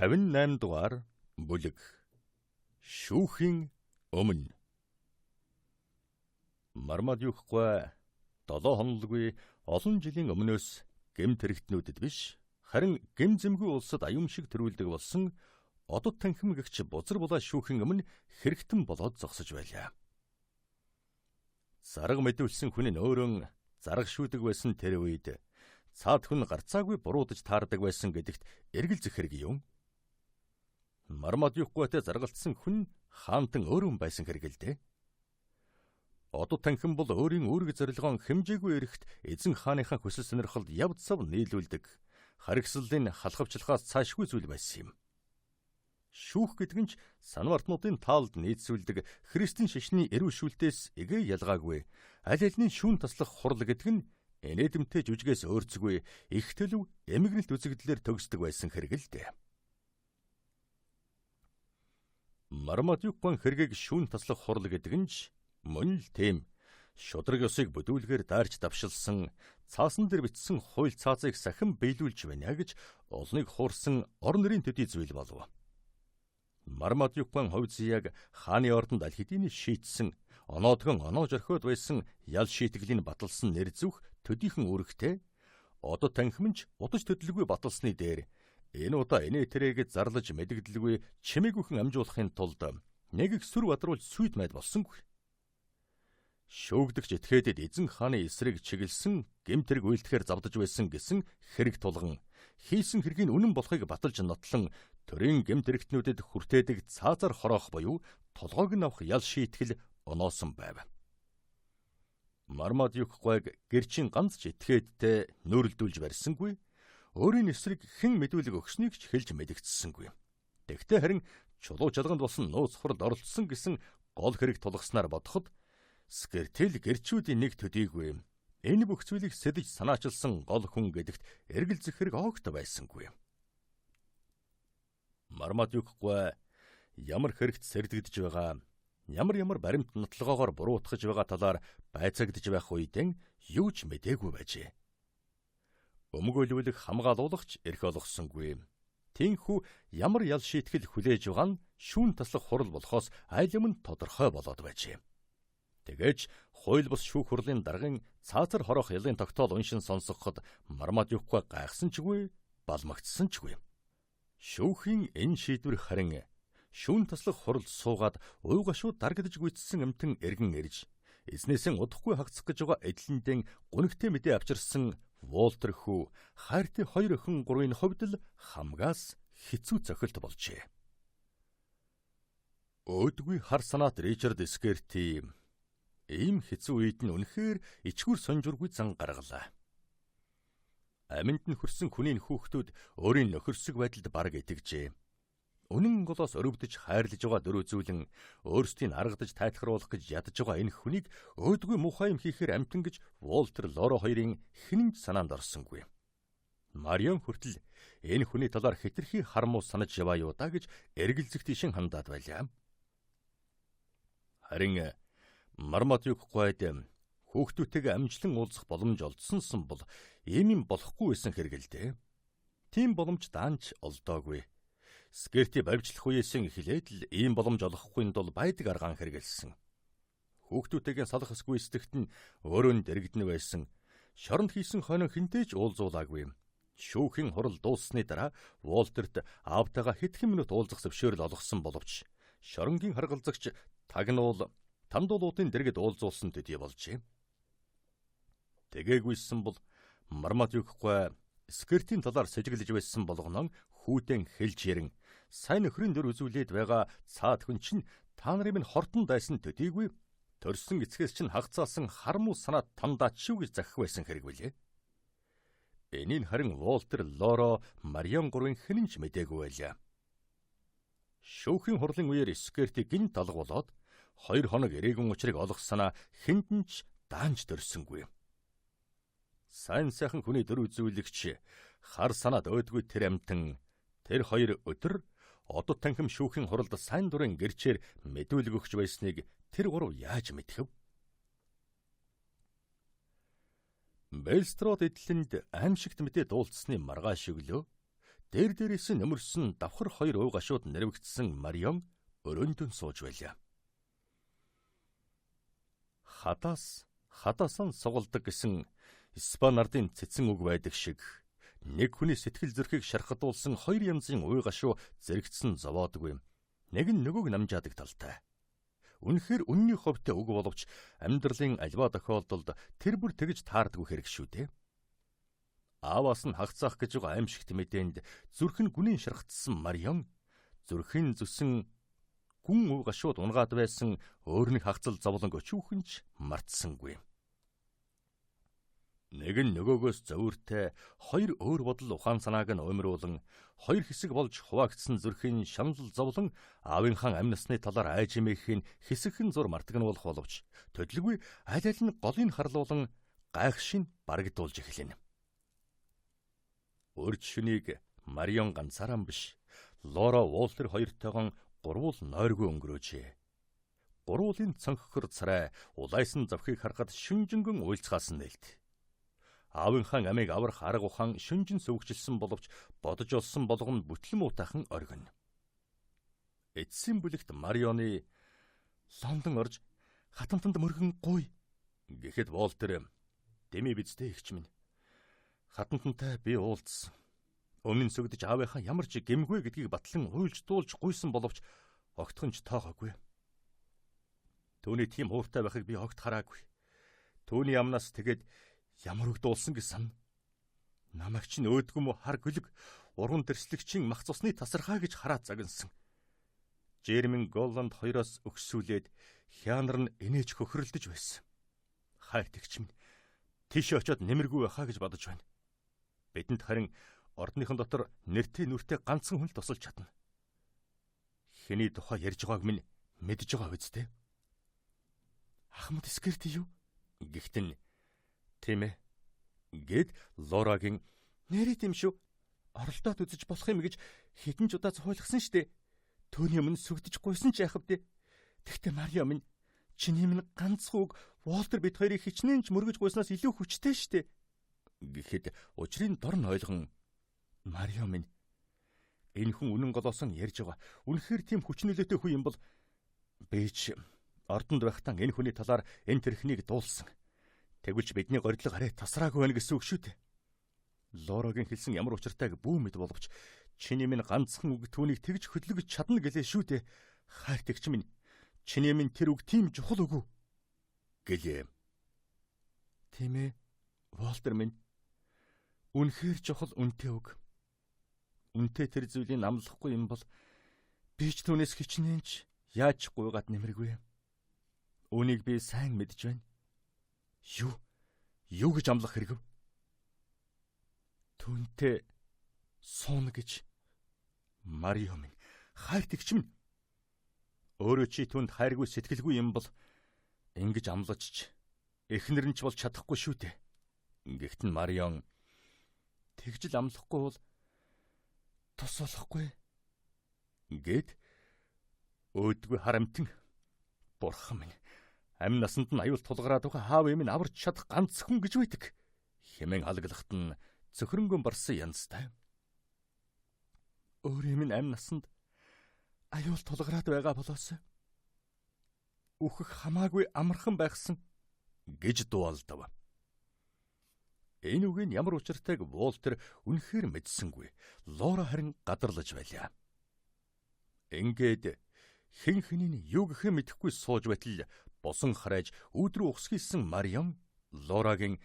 58 дугаар бүлэг. Шүүхийн өмнө. Мармадюкгүй 7 хонолгүй олон жилийн өмнөөс гэмт хэрэгтнүүдэд биш, харин гэм зэмгүй улсад аюум шиг төрүүлдэг болсон одод танхим гэгч бузар булаа шүүхийн өмнө хэрэгтэн болоод зогсож байлаа. Зарга мэдүүлсэн хүн нь өөрөө зарга шүүдэг байсан тэр үед цаад хүн гарцаагүй буруудаж таардаг байсан гэдэгт эргэлзэх хэрэг юм. Мармадюкгүйтэй заргалтсан хүн хаантан өөрөө байсан хэрэг л дээ. Одод танхим бол өөрийн үүрэг зорилгоон хэмжээгүй эрэхт эзэн хааныхаа хүсэл сонирхолд явд сав нийлүүлдэг. Харгислалын халахвчлахаас цаашгүй зүйл байсан юм. Шүүх гэдэг нь ч санвартнуудын таалд нийцүүлдэг христийн шашны эрүү шүлтээс эгэ ялгаагүй. Аль альны шүүн таслах хурал гэдэг нь инээдэмтэй жүжигээс өөрцгүй их төлөв эмгэнэлт үзэгдлээр төгсдөг байсан хэрэг л дээ. Мармадюкгон хэргийг шүүн таслах хурал гэдэг нь ч мөн л тийм шудраг ёсыг бүдүүлгээр даарч давшилсан цаасан дээр бичсэн хууль цаазыг сахин биелүүлж байна гэж олныг хуурсан орон нэрийн төдий зүйл болов. Мармадюкгон хувь зияаг хааны ордонд аль хэдийн шийтсэн оноодгон оноож орхиод байсан ял шийтгэлийн баталсан нэр зөвх төдийхөн үүрэгтэй одод танхимч удаж төдөлгүй баталсны дээр энэ удаа инээ тэрэг зарлаж мэдэгдэлгүй чимээгүйхэн амжуулахын тулд нэг их сүр бадруулж сүйд майд болсонгүй. Шүүгдэгч этгээдэд эзэн хааны эсрэг чиглэсэн гэмт хэрэг үйлдэхээр завдаж байсан гэсэн хэрэг тулган хийсэн хэргийн үнэн болохыг баталж нотлон төрийн гэмт хэрэгтнүүдэд хүртээдэг цаазаар хороох буюу толгойг нь авах ял шийтгэл оноосон байв. Мармадюк гуайг гэрчийн ганц ч этгээдтэй нүүрэлдүүлж барьсангүй. Өөрийн эсрэг хэн мэдүүлэг өгснийг ч хэлж мэдэгдсэнгүй. Тэгтээ харин чулуу жалганд болсон нууц хуралд оролцсон гэсэн гол хэрэг тулгаснаар бодоход Скертел гэрчүүдийн нэг төдийгүй энэ бүх зүйлийг сэдэж санаачилсан гол хүн гэдэгт эргэлзэх хэрэг огт байсангүй. Мармадюкгүй ямар хэрэгт сэрдэгдэж байгаа, ямар ямар баримт нотлогоогоор буруутгаж байгаа талаар байцаагдж байх үедэн юу ч мдээгүй байжээ. Өмгөөлүүлэх хамгаалуулагч эрх олгосонгүй. Тинхүү ямар ял шийтгэл хүлээж байгаа нь шүүн таслах хурал болохоос аль юм нь тодорхой болоод байжээ. Тэгээж хууль бус шүүх хурлын даргын цаазар хорох ялын тогтоол уншин сонсгоход Мармадюкгүй гайхсан ч үгүй, балмагцсан ч үгүй. Шүүхийн энэ шийдвэр харин шүүн таслах хурал суугаад уй гашуу дарагдаж гүйцсэн эмтэн эргэн ирж эзнээсэн удахгүй хагцах гэж байгаа эдлэндэн гунигтэй мэдээ авчирсан Волтер хүү хайртай хоёр охин гурвын хувьд л хамгаас хэцүү цохилт болжээ. Өөдгүй хар санаат Ричард Скерти ийм хэцүү үед нь үнэхээр ичгүүр сонжургүй зан гаргалаа. Аминд нь хөрсөн хүний хүүхдүүд өөрийн нөхөрсөг байдалд бараг итгэжээ. Үнэн голоос өрөвдөж хайрлаж байгаа дөрөв зүйлэн өөрсдийг аргадаж тайлхруулах гэж ядаж байгаа энэ хүнийг өөдгүй муухай юм хийхээр амтан гэж Волтер Лоро хоёрын хинэн ч санаанд орсонгүй. Марион хүртэл энэ хүний талаар хэтэрхий хармуу санаж яваа юу да гэж эргэлзэх тийшин хандаад байлаа. Харин Мармадюк гуайд хүүхдүүдтэйгээ амжилан уулзах боломж олдсонсон бол ийм юм болохгүй байсан хэрэг л дээ. Тийм боломж даанч олдоогүй. Скерти баривчлах үеэсэн эхлээд л ийм боломж олохгүй тул байдаг аргаан хэрэгэлсэн. Хүүхдүүдтэйгээ салах эсгүй эсдэгт нь өөрөө нь дэрэгдэн байсан. Шоронд хийсэн хойно хинтэй ч уулзуулаагүй. Шүүхийн хурал дууссаны дараа Волтерт аавтайгаа хэдхэн минут уулзах зөвшөөрөл олгосон боловч шоронгийн харгалзагч тагнуул тандуулуудын дэргэд уулзуулсан төдий болжээ. Тэгээгүйсэн бол Мармадюкгүй Скертийн талаар сэжиглэж байсан болгонон хүүтэн хэлж ярин сайн нөхрийн дөр үзүүлээд байгаа цаад хүн чинь та нарын минь хортон дайсан төдийгүй төрсөн эцгээс чинь хагцаасан хармуу санаа тандаач шүү гэж захих байсан хэрэг билээ. Энийг харин Волтер, Лоро, Марион гурвын хэн ч мдээгүй байлаа. Шүүхийн хурлын үеэр Скерти гинт алга болоод 2 хоног эрээгүй учрыг олох санаа хэнд нь ч даанч төрсөнгүй. Сайн сайхан хүний дөр үзүүлэгч хар санаад өөдгүй тэр амтан тэр 2 өдөр одод танхим шүүхийн хуралд сайн дурын гэрчээр мэдүүлэг өгч байсныг тэр гурав яаж мэдэх вэ? Бэлстрод эдлэнд аимшигт мэдээ дуулцсны маргааш өглөө Дээр дээрээс нь нөмөрсөн давхар хоёр уй гашууд нэрвэгдсэн Марион өрөөндөн сууж байлаа. Хадаас хадасан сугалдаг гэсэн Испани ардын цэцэн үг байдаг шиг нэг хүний сэтгэл зүрхийг шархадуулсан хоёр янзын уй гашуу зэрэгцсэн зовоодгүй. Нэг нь нөгөөг намжаадаг талтай. Үнэхээр үнний хувьтай үг боловч амьдралын альва тохиолдолд тэр бүр тэгж таардгүй хэрэг шүү дээ. Ааваас нь хагцаах гэж байгаа аимшигт мэдээнд зүрх нь гүнийн шархтсан Марион зүрхийн зүсэн гүн уй гашууд унгаад байсан өөр нэг хагцал зовлон өчүүхэн ч мартсангүй. Нэг нь нөгөөгөөс зовиртой хоёр өөр бодол ухаан санааг нь уймруулан хоёр хэсэг болж хуваагдсан зүрхийн шаналл зовлон аавынхаа амь насны талаар айж эмээхийн хэсэгхэн зур мартагнуулах боловч төдөлгүй аль аль нь голыг харлуулан гайхшин барагдуулж эхэлнэ. Урд шөнийг Марион ганцаараа биш, Лора Уолтер хоёртойгон гурвуул нойргүй өнгөрөөжээ. Гурвуулын цонхохор царай улайсан завхыг харахад шүнжэнгэн уйлцгаасан нээлт. Аавынхаа амийг аврах арга ухаан шүнжин сөвгчилсэн боловч бодож олсон болгоно бүтлэн муутайхан оргино. Эцсийн бүлэгт Марионы Лондон орж хатамтанд мөргөн гуй гэхэд Волтер дэмий бидтэй ихч минь. Хатамтантай би уулзсан. Өмнө нь сүгдэж аавынхаа ямар ч гэмгүй гэдгийг батлан уйлж дуулж гуйсан боловч огтхон ч тоогоогүй. Түүний тийм ууртай байхыг би огт хараагүй. Түүний амнаас тэгээд ямар үг дуулсан гэж санана. Намайг чинь өөдгөө мө хар гөлөг урган дэрслэгчийн мах цусны тасархаа гэж хараад загнасан. Жермин Голланд хоёроос өгсүүлээд хянар нь инээж хөхрөлдөж байсан. Хайр тэгч минь тийшээ очиод нэмэргүй байхаа гэж бодож байна. Бидэнд харин ордныхон дотор нэртэй нүртэй ганцхан хүн л тусалж чадна. Хэний тухай ярьж байгааг минь мэдж байгаа биз дээ. Ахмад Скерти юу? Гэхдээ тийм ээ. Гэд Лорагийн нэрээ тийм шүү. Оролдоод үзэж болох юм гэж хэдэн ч удаа цохиулсан штэ. Түүний өмнө сүгдэж гуйсан ч яах вэ? Тэгтээ Марио минь чиний минь ганцхан үг Волтер бит хоёрыг хичнээн ч мөргөж гуйснаас илүү хүчтэй штэ. Гэхэд учрын дор нь ойлгон Марио минь энэ хүн үнэн голоосон ярьж байгаа. Үнэхээр тийм хүч нөлөөтэй хүн юм бол би ч ордонд байхдаа энэ хүний талаар энэ тэрхнийг дуулсан. Тэгвэл бидний горилго арай тасраагүй байна гэсэн үг шүү дээ. Лорогийн хэлсэн ямар учиртайг бүү мэд боловч чиний минь ганцхан үг түүнийг тэгж хөдөлгөж чадна гэлээ шүү дээ. Хайр тэгч минь чиний минь тэр үг тийм чухал үгүй гэлээ. Тийм ээ. Волтер минь үнэхээр чухал үнэтэй үг. Үнэтэй тэр зүйлийг амлахгүй юм бол би ч түүнээс хичнээн ч яаж гуйгаад нэмэргүй. Үүнийг би сайн мэдж байна. Юу? Юу гэж амлах хэрэгв? Түүнтэй сууна гэж. Марио минь хайр тэгч минь. Өөрөө чи түнд хайргүй сэтгэлгүй юм бол ингэж амлаж ч эхнэр нь ч бол чадахгүй шүү дээ. Гэхдээ нь Марион тэгж л амлахгүй бол тус болохгүй гэд өөдгүй харамтан бурхан минь амь насанд нь аюул тулгараад байгаа хаав юм нь аварч чадах ганц хүн гэж байдаг. Хэмээн халаглахт нь цөхрөнгөн барсан янзтай. Өөрийн минь амь насанд аюул тулгараад байгаа болоос үхэх хамаагүй амархан байхсан гэж дуалдав. Энэ үгийг ямар учиртайг Волтер үнэхээр мэдсэнгүй. Лора харин гадарлаж байлаа. Ингээд хэн хэнийг юу гэхээ мэдэхгүй сууж байтал босон харайж өөдрөө ухсгийсэн Мариам Лорагийн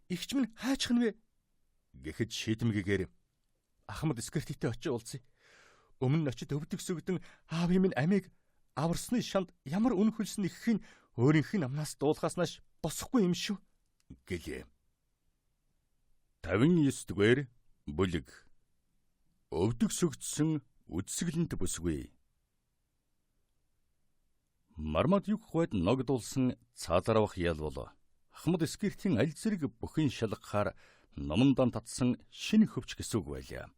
"Игч минь хаачих нь вэ?" гэхэд шийдэмгийгээр Ахмад Скертитэй очиж уулзъя. Өмнө нь очид өвдөг сүгдэн аавын минь амийг аварсны шанд ямар үнэ хөлс нэххийг өөрийнх нь амнаас дуулахаас нааш босохгүй юм шүү гэлээ. 59 дугаар бүлэг. Өвдөг сүгдсэн үдсгэлэнт бүсгүй. Мармадюк хойд ногдуулсан цааларавх ялвол Ахмад Скертийн аль зэрэг бүхэн шалгахаар номондан татсан шинэ хөвч гэсэн үг байлаа.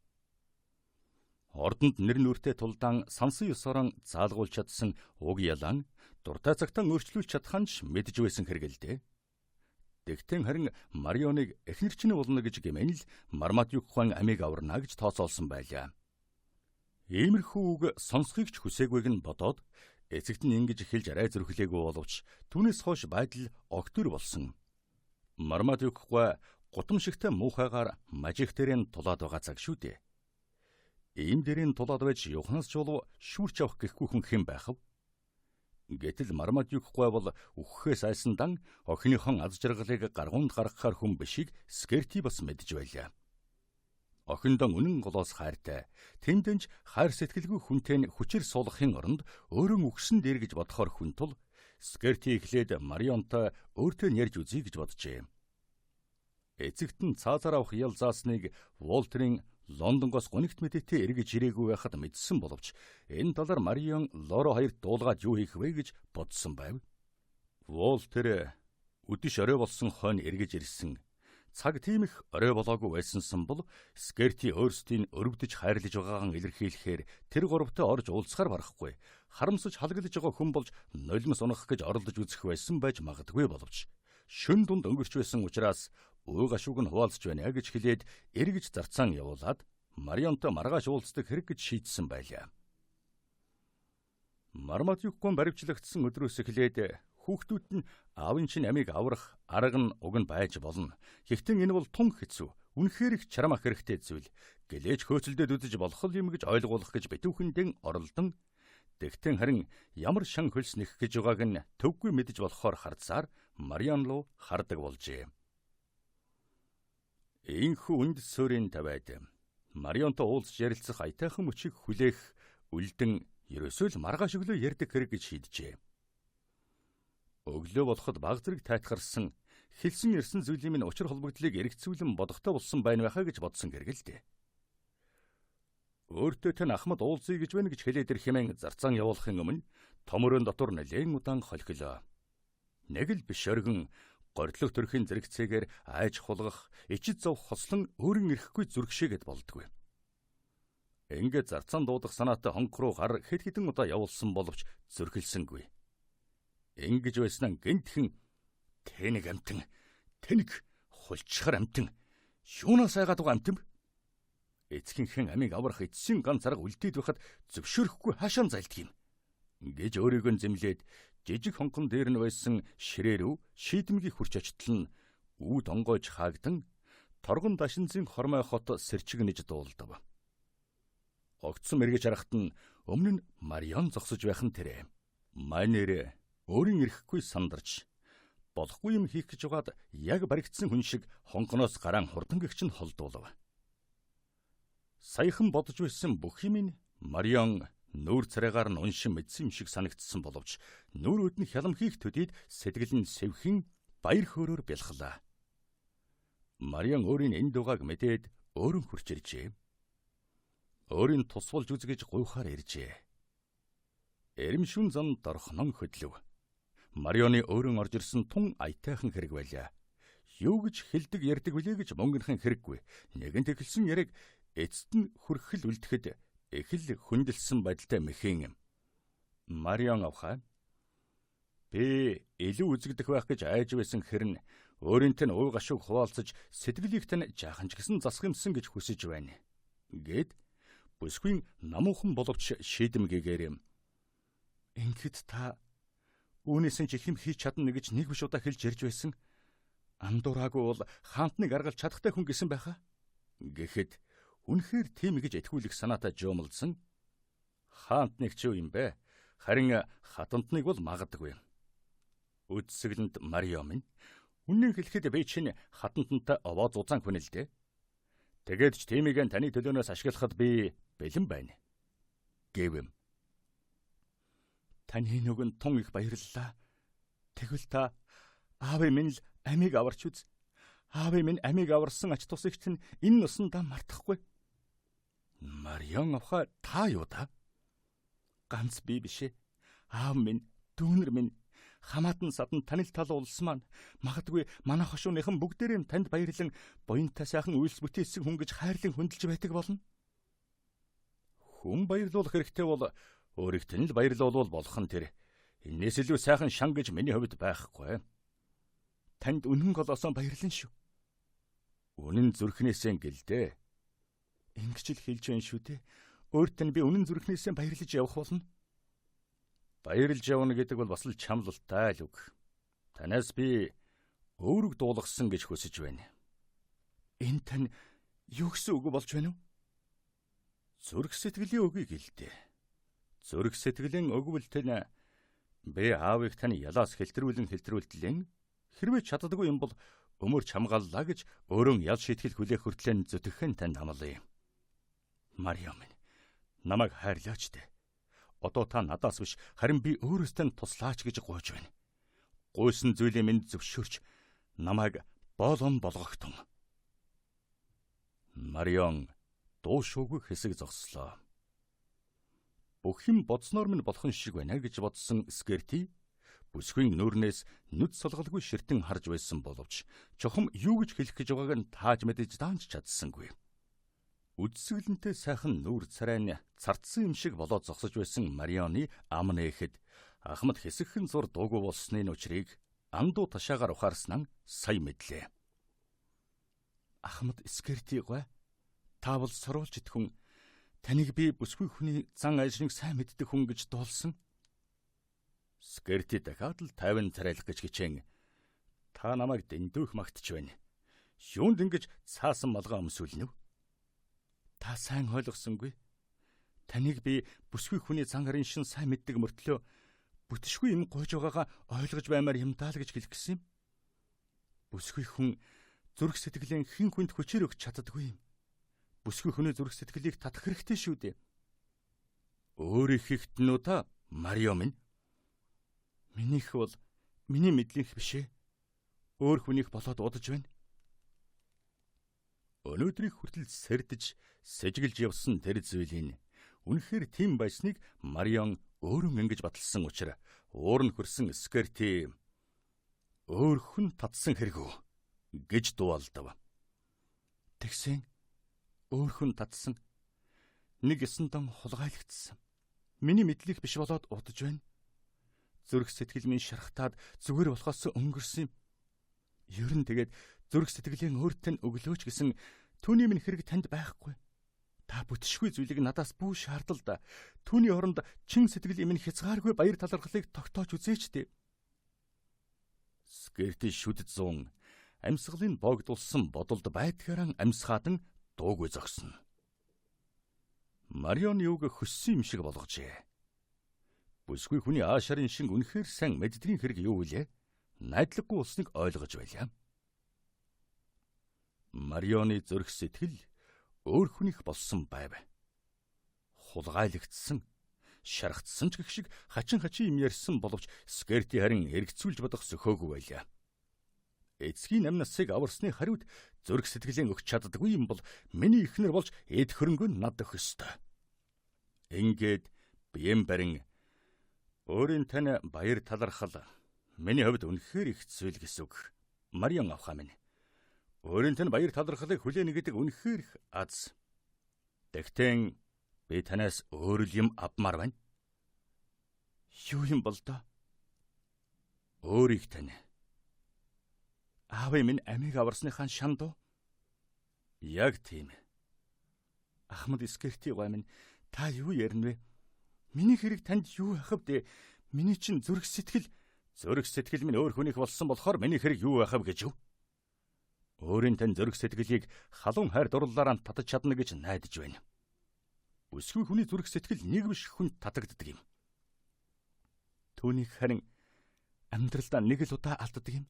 Ордонд нэр нүртэй тулдаан сансан ёсорон заалгуулж чадсан уг ялан дуртай цагтаа өөрчлүүлж чадах нь ч мэдж байсан хэрэг л дээ. Тэгтэн харин Марионыг эхнэр чинь болно гэж гэмэн л Мармадюк хаан амийг аварна гэж тооцоолсон байлаа. Иймэрхүү үг сонсхийг ч хүсээгүйг нь бодоод эцэгт нь ингэж хэлж арай зөрхлөөгүй боловч түүнээс хойш байдал огт өөр болсон. Мармадюк гуай гутамшигтай муухайгаар мажих дээрэн тулаад байгаа цаг шүү дээ. Ийм дээрэн тулаад байж явхнаас ч болов шүүрч авах гэхгүй хүн хэн байх вэ? Гэтэл Мармадюк гуай бол үхэхээс айсан дан охиныхон аз жаргалыг гаргуунд гаргахаар хүн бишийг Скерти бас мэдж байлаа. Охиндоо үнэн голоос хайртай. Тэндэнч хайр сэтгэлгүй хүнтэй нь хүчээр суулгахын оронд өөрөө үхсэн дээр гэж бодохоор хүн тул Скерти эхлээд Марионтой өөртөө нь ярьж үзье гэж боджээ. Эцэгт нь цаазаар авах ял заасныг Волтерийн Лондонгоос гунигт мэдээтэй эргэж ирээгүй байхад мэдсэн боловч энэ талаар Марион Лоро хоёрт дуулгаад юу хийх вэ гэж бодсон байв. Волтер үдэш орой болсон хойно эргэж ирсэн. Цаг тийм их орой болоогүй байсансан бол Скерти өөрсдийн өрөвдөж хайрлаж байгаагаа илэрхийлэхээр тэр гуравтай орж уулзахаар барахгүй. Харамсаж халгалж байгаа хүн болж нулимс унах гэж оролдож үзэх байсан байж магадгүй боловч шөн дунд өнгөрч байсан учраас уй гашууг нь хуваалцж байна гэж хэлээд эргэж зарцаан явуулаад Марионтой маргааш уулздаг хэрэг гэж шийдсэн байлаа. Мармадюккун баривчлагдсан өдрөөс эхлээд хүүхдүүд нь аавын чинь амийг аврах арга нь уг нь байж болно. Гэхдээ энэ бол тун хэцүү. Үнэхээр их чармах хэрэгтэй зүйл. Гэлээч хөөцөлдөд үзэж болох юм гэж ойлгуулах гэж битүүхэндэн оролдон тэгтэн харин ямар шан хөлс нэх гэж байгааг нь төвгүй мэдэж болохоор хардсаар Мариан руу хардаг болжээ. Ийхүү үндэс суурийн тавиад Марионтой уулзч ярилцах аятайхан мөчийг хүлээх үлдэн ерөөсөө л маргааш өглөө ярьдаг хэрэг гэж шийджээ. Өглөө болоход баг зэрэг тайтгарсан хэлсэн ирсэн зүйлийн минь учир холбогдлыг эргцүүлэн бодохтой болсон байна байхаа гэж бодсон гэргэлдэ. Өөртөө тань ахмад уулзъя гэж байна гэж хэлээд ир хэмээн зарцаан явуулахын өмнө том өрөөнд дотор нэлээн удаан холхилоо. Нэг л биш оргин гордлог төрхийн зэрэгцээгээр айж хулгах, ичид зовх хослон өөрийн ирэхгүй зүрхшээгэд болдгүй. Ингээд зарцаан дуудах санаатай хонх руу гар хэд хэдэн удаа явуулсан боловч зүрхэлсэнгүй. Ингэж байсан гинтхэн тэнэг амтан, тэнэг хулчхар амтан, юунаас айгаад байгаа амтан бэ? Эцгийнхээ амийг аврах эцсийн ганц арга үлдээд байхад зөвшөөрөхгүй хаашаа зайлдг юм гэж өөрийгөө зэмлээд жижиг хонхон дээр нь байсан ширээ рүү шийдэмгий хурч очтол нь үүд онгойж хаагдан торгон дашинзын хормой хот сэрчигнэж дуулдав. Огцом эргэж харахад нь өмнө нь Марион зогсож байх нь тэрэ. Манер өөрийн ирэхгүй сандарч болохгүй юм хийх гэж байгаад яг баригдсан хүн шиг хонхоноос гараан хурдан гэгч нь холдуулав. Саяхан бодож байсан бүх юм нь Марион нүүр царайгаар нь уншин мэдсэн юм шиг санагдсан боловч нүүрүүд нь хялам хийх төдийд сэтгэл нь сэвхэн баяр хөөрөөр бялхлаа. Марион өөрийн энэ дугааг мэдээд өөрөн хурч иржээ. Өөрийн тусвалж үз гэж гуйхаар иржээ. Эрэмшүн зам дорхнон хөдлөв. Марионы өөрөн орж ирсэн тун аятайхан хэрэг байлаа. Юу гэж хэлдэг ярьдаг билээ гэж мөнгөнхэн хэрэггүй. Нэгэнт эхэлсэн яриаг эцэст нь хүрхэл үлдэхэд их л хүндэлсэн байдалтай мэхэн Марион авхаа. Би илүү үзэгдэх байх гэж айж байсан хэрн өөрийнт нь уй гашууг хуваалцаж сэтгэлийг тань жаахан ч гэсэн засах юмсан гэж хүсэж байна. Гэт бүсгүй намуухан боловч шийдэмгээгээр Ингээд та үүнээс нь ч их юм хийж чадна гэж нэг биш удаа хэлж ярьж байсан. Андуураагүй бол хаантныг аргалж чадахтай хүн гэсэн байхаа. Гэхэд үнэхээр тийм гэж итгүүлэх санаатай жуумалдсан. Хаантныг ч юу юм бэ? Харин хатантныг бол магадгүй. Үдсэглэнд Марио минь үннийг хэлэхэд би чинь хатантантай овоо зузаан хүн л дээ. Тэгээд ч тиймийг таны төлөөнөөс ашиглахад би бэлэн байна. Гэвэм. Таны нүгэнд тун их баярлалаа. Тэгвэл та аавын минь л амийг аварч үз. Аавын минь амийг аварсан ач тусыг чинь энэ нусандаа мартахгүй. Марион авха та юу да? Ганц би биш ээ. Аав минь, дүүнер минь хамаатан садан танил тал улс маань магадгүй манай хошууныхан бүгдээрээ танд баярлан буянтай сайхан үйлс бүтээсэн хүн гэж хайрлан хөндлөж байдаг болно. Хүн баярлуулах хэрэгтэй бол өөрийг тань л баярлуулвал болох нь тэр. Энээс илүү сайхан шан гэж миний хувьд байхгүй. Танд үнэн голоосоо баярлан шүү. Үнэн зүрхнээсээ гэлдэ. Ингэж л хэлж байна шүү дээ. Өөрт нь би үнэн зүрхнээсээ баярлаж явах болно. Баярлж явна гэдэг бол бас л чамлалтай л үг. Танаас би өөрөг дуулгасан гэж хүсэж байна. Энэ тань юу гэсэн үг болж байна вэ? Зүрх сэтгэлийн үгийг хэлдэ. Зүрх сэтгэлийн өгвөл тань би аавыг тань ялаас хэлтрүүлэн хэлтрүүлтлэн хэрвээ чаддаггүй юм бол өмөрч хамгааллаа гэж өөрөө ял шийтгэл хүлээх хүртлэн зүтгэхэн танд амлая. Мариа минь, намайг хайрлаач дээ. Одоо та надаас биш, харин би өөрөөс тань туслаач гэж гуйж байна. Гуйсан зүйлийн минь зөвшөөрч намайг боолон болгогтун. Марион дуу шуугүй хэсэг зогслоо. Бүх юм бодсноор минь болох шиг байна гэж бодсон Скерти бүсгүйн нүүрнээс нүд солголгүй ширтэн харж байсан боловч чухам юу гэж хэлэх гэж байгааг нь тааж мэдэж даанч чадсангүй. Үдсгэлэнтэй сайхан нүүр царай нь цардсан юм шиг болоод зогсож байсан Марионы ам нээхэд Ахмад хэсэгхэн зур дуугүй болсны учрыг андуу ташаагаар ухаарсан сая мэдлээ. Ахмад Скерти гой, та бол сурвалж итгэн. Таныг би бүсгүй хүний зан ажрыг сайн мэддэг хүн гэж дуулсан. Скерти дахиад л тайван царайлах гэж хичээн. Та намайг дэндүүх магтж байна. Юунд ингэж цаасан малгай өмсүүлнэ вэ? Та сайн ойлгосонгүй. Таныг би бүсгүй хүний зан арын шин сайн мэддэг мөртлөө бүтшгүй юм гойж байгаагаа ойлгож баймаар юм даа л гэж хэлэх гэсэн юм. Бүсгүй хүн зүрх сэтгэлийн хэн хүнд хүчээр өгч чаддаггүй юм. Бүсгүй хүний зүрх сэтгэлийг татах хэрэгтэй шүү дээ. Өөрийнхөө нь үү та, Марио минь? Минийх бол миний мэдлийнх биш ээ. Өөр хүнийх болоод удаж байна. Өнөөдрийг хүртэл сэрдэж, сэжиглж явсан тэр зүйлийн үнэхээр тийм байсныг Марион өөрөө ингэж баталсан учраас уур нь хөрсөн Скерти өөр хүн татсан хэрэг үү гэж дууалдав. Тэгсэн өөр хүн татсан. Нэг ёсондон хулгайлагдсан. Миний мэдлийг биш болоод удаж байна. Зүрх сэтгэл минь шархтаад зүгээр болохоос өнгөрсөн юм. Ер нь тэгээд зүрх сэтгэлийн өөрт нь өглөөч гэсэн түүний минь хэрэг танд байхгүй. Та бүтшгүй зүйлийг надаас бүү шаардал да. Түүний оронд чин сэтгэл минь хязгааргүй баяр талархлыг тогтоож үзээч дээ. Скерти шүд зун амьсгалын боогдулсан бодолд байдгаараа амьсгаадан дуугүй зогсно. Марион юуг хөссөн юм шиг болгожээ. Бүсгүй хүний аашарын шин үнэхээр сайн мэддгийн хэрэг юу вүлээ? Найдлаггүй болсныг ойлгож байлаа. Марионы зүрх сэтгэл өөр хүнийх болсон байв. Хулгайлагдсан, шархтсан ч гэх шиг хачин хачин юм ярьсан боловч Скерти харин эргэцүүлж бодох сөхөөгүй байлаа. Эцгийн амь насыг аварсны хариуд зүрх сэтгэлийн өгч чаддаггүй юм бол миний эхнэр болж эд хөрөнгө нь над өгөх ёстой. Ингээд биеэн барин өөрийн тань баяр талархал миний хувьд үнэхээр их зүйл гэсэн үг. Марион авхаа минь. Өөрийн тань баяр талархлыг хүлээнэ гэдэг үнэхээр их аз. Тэгтэн би танаас өөр л юм авмаар байна. Юу юм бол доо? Өөрийг тань. Аавын минь амийг аварсныхаа шанд уу? Яг тийм. Ахмад Скерти гой минь, та юу ярина вэ? Миний хэрэг танд юу байх вэ? Миний чинь зүрх сэтгэл зүрх сэтгэл минь өөр хүнийх болсон болохоор миний хэрэг юу байх вэ гэж юу? Өөрийн тань зүрх сэтгэлийг халуун хайр дурлалаараа татаж чадна гэж найдаж байна. Бүсгүй хүний зүрх сэтгэл нэг биш хүнд татагддаг юм. Түүнийг харин амьдралдаа нэг л удаа алддаг юм.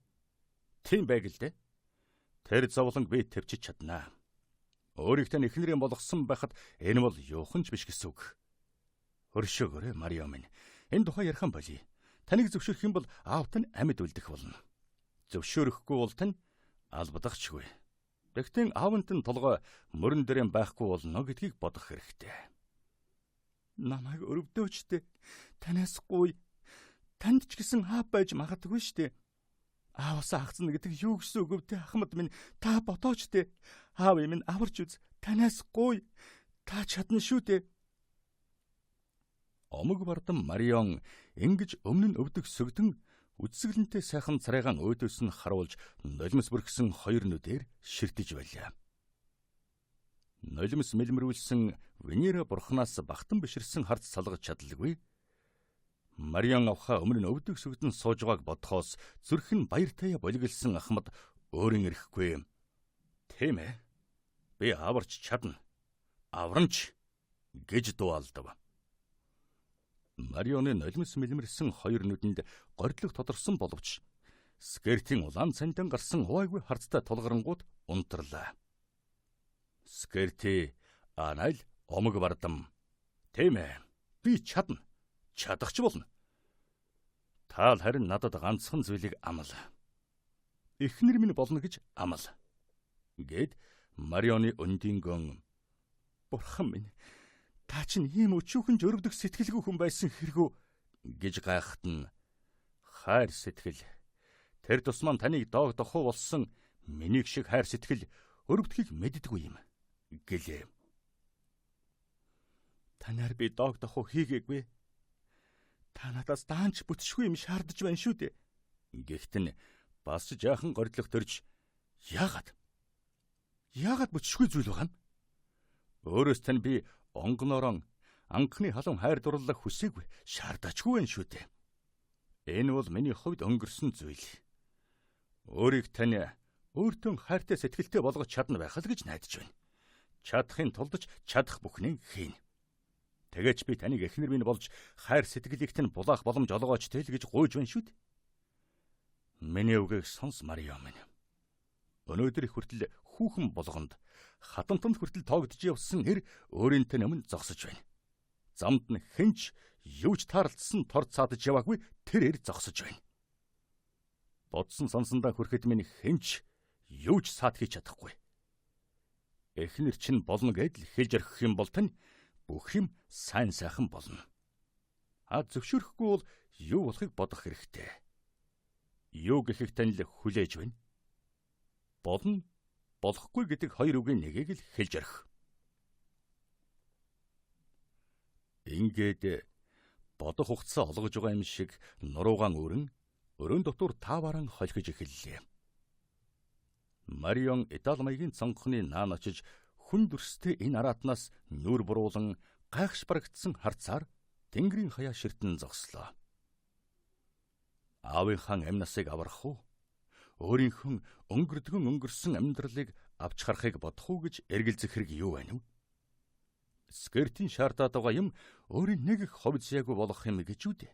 Тийм байг л дээ. Тэр зовлонг би төвчиж чаднаа. Өөрийг тань эхнэрийн болгосон байхад энэ бол юухан ч биш гэсэн үг. Өршөөгөөрэй Марио минь. Энэ тухай ярихан болъё. Таныг зөвшөөрөх юм бол аав тань амьд үлдэх болно. Зөвшөөрөхгүй бол тань албадахчгүй. Тэгтэн аавынт нь толгой мөрөн дээрэн байхгүй болно гэдгийг бодох хэрэгтэй. Намайг өрөвдөөч дээ. Танаас гуй. Танд ч гэсэн аав байж магадгүй штэ. Ааваасаа хагцна гэдэг юу гэсэн үг вэ, Ахмад минь? Та бодооч дээ. Аав минь аварч үз. Танаас гуй. Та чадна шүү дээ. Омог бардам Марион ингэж өмнө нь өвдөх сөгдөн Үцэглэнтэй сайхан царайгаан өөдөөс нь харуулж нулимс бүрхсэн хоёр нүдээр ширтэж байлаа. Нулимс мэлмэрүүлсэн Венера бурхнаас багтан биширсэн харц салгаж чадалгүй. Мариан авхаа өмнө нь өвдөг сүгдэн сууж байгааг бодхоос зүрх нь баяртай болиглсон Ахмад өөрийн эрэхгүй. Тийм ээ. Би аварч чадна. Авранч гэж дуу алдав. Марионы нулимс мэлмэрсэн хоёр нүдэнд горилго тодорсон боловч Скертийн улаан цантан гарсан хувайгүй харцтай тулгарангууд унтарлаа. Скерти анайл омог бардам. Тийм ээ. Би чадна. Чадах ч болно. Таал харин надад ганцхан зүйлийг амл. Эхнэр минь болно гэж амл. Гэт Марионы өндингөн бурхан минь та чинь ийм өчүүхэн жөрөвдөх сэтгэлгүй хүн байсан хэрэгүү гэж гайхтана. Хайр сэтгэл тэр тусмаа таныг доог дохуу болсон минийг шиг хайр сэтгэл өрөвдөхийг мэддэггүй юм гэлээ. Танаар би доог дохуу хийгээгүй. Та надаас даанч бүтшгүй юм шаардаж байна шүү дээ. Гэхдээ бас ч жаахан горилго төрж яагаад? Яагаад бүтшгүй зүйл байгаа юм? Өөрөөс тань би онгоноорон анхны халуун хайр дурлалаа хүсээгүй шаардачгүй байна шүү дээ. Энэ бол миний хувьд өнгөрсөн зүйл. Өөрийг тань өөртөө хайртай сэтгэлтэй болгож чадна байх л гэж найдаж байна. Чадахын тулд ч чадах бүхнийг хийнэ. Тэгээч би таныг эхнэр минь болж хайр сэтгэлийг тань булаах боломж олгооч тэл гэж гуйж байна шүү дээ. Миний үгийг сонс Марио минь. Өнөөдөр их хүртэл хүүхэн болгонд хатамтанд хүртэл тоогдож явсан эр өөрийнхөө өмнө зогсож байна. Замд нь хинч юуч таарлцсан тор цаадаж яваагүй тэр эр зогсож байна. Бодсон сонсондоо хүрэхэд минь хинч юуч саад хийж чадахгүй. Эхнэр чинь болно гэдэл хэлж орхих юм бол тань бүх юм сайн сайхан болно. А зөвшөөрөхгүй бол юу болохыг бодох хэрэгтэй. Юу гэхийг тань л хүлээж байна. Болно, болохгүй гэдэг хоёр үгийн нэгийг л хэлж орхи. Ингээд бодох хугацаа олгож байгаа юм шиг нуруугаан өрн өрөн дотор таавааран холхиж эхэллээ. Марион Итали маягийн цонхны наан очиж хүн дүрстэй энэ араатнаас нүүр буруулан гайхш барагдсан харцаар тэнгэрийн хаяа ширтэн зогслоо. Аавынхаа амь насыг аврах уу? Өөрийнхөө өнгөрдгөн өнгөрсөн амьдралыг авч харахыг бодох уу гэж эргэлзэх хэрэг юу байна вэ? Скертийн шаардаад байгаа юм өөрийн нэг их ховд зяагүй болох юм гэж үү дээ.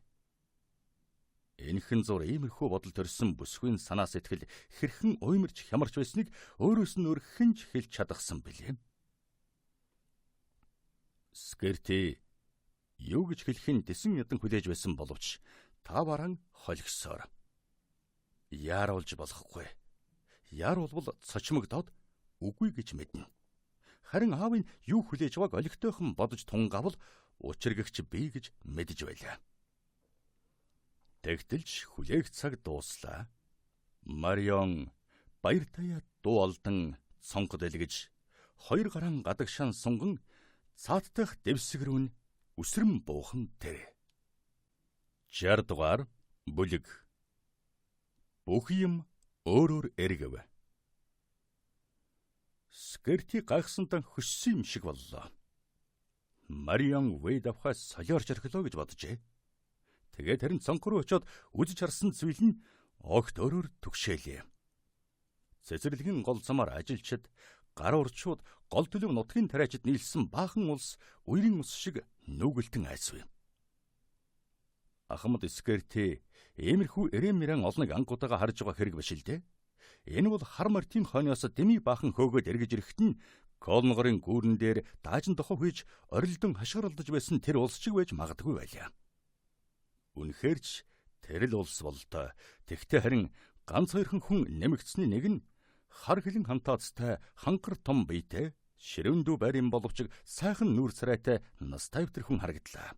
Энэхэн зур иймэрхүү бодол төрсөн бүсгүйн санаа сэтгэл хэрхэн уймарч хямарч байсныг өөрөөс нь өөр хэн ч хэлж чадахсан билээ. Скерти юу гэж хэлэхин тэсэн ядан хүлээж байсан боловч тааваран холигсоор. Яаруулж болохгүй. Яаруулбал цочмогдоод үгүй гэж мэднэ. Харин аавын юу хүлээж байгааг олигтойхон бодож тунгавал учиргэгч би гэж мэдэж байлаа. Тэгтэл ч хүлээх цаг дууслаа. Марион баяртаяа дуу алдан цонх дэлгэж хоёр гараан гадагшаан сунган цааттайх дэвсгэр үн үсрэм буухан тэр. 60 дугаар бүлэг. Бүх юм өөрөөр эргэв. Скерти гайхсантан хөссөн юм шиг боллоо. Марион Вэйд авхаа солиорч орхилоо гэж боджээ. Тэгээд харин цонх руу очиод үзэж харсан зүйл нь огт өөрөөр түгшээлээ. Цэцэрлэгийн гол замаар ажилчид, гар урчууд, гол төлөв нутгийн тариачид нийлсэн баахан улс үерийн ус шиг нүгэлтэн айсвэ. Ахмад Скерти иймэрхүү эрэм мэрэн олныг анхудаага харж байгаа хэрэг биш л дээ. Энэ бол хар мартын хойноос дэмий баахан хөөгөөд эргэж ирэхэд нь Колнгорын гүүрэн дээр даажин дохоо хийж орилдон хашгиралдаж байсан тэр улс чиг байж магадгүй байлаа. Үнэхээр ч тэр л улс бололтой. Тэгтээ харин ганц хоёрхан хүн нэмэгдсэний нэг нь хар хилэн хамтаацтай ханхар том биетэй ширэвэндүү байр юм боловч сайхан нүүр царайтай нас 50 тэр хүн харагдлаа.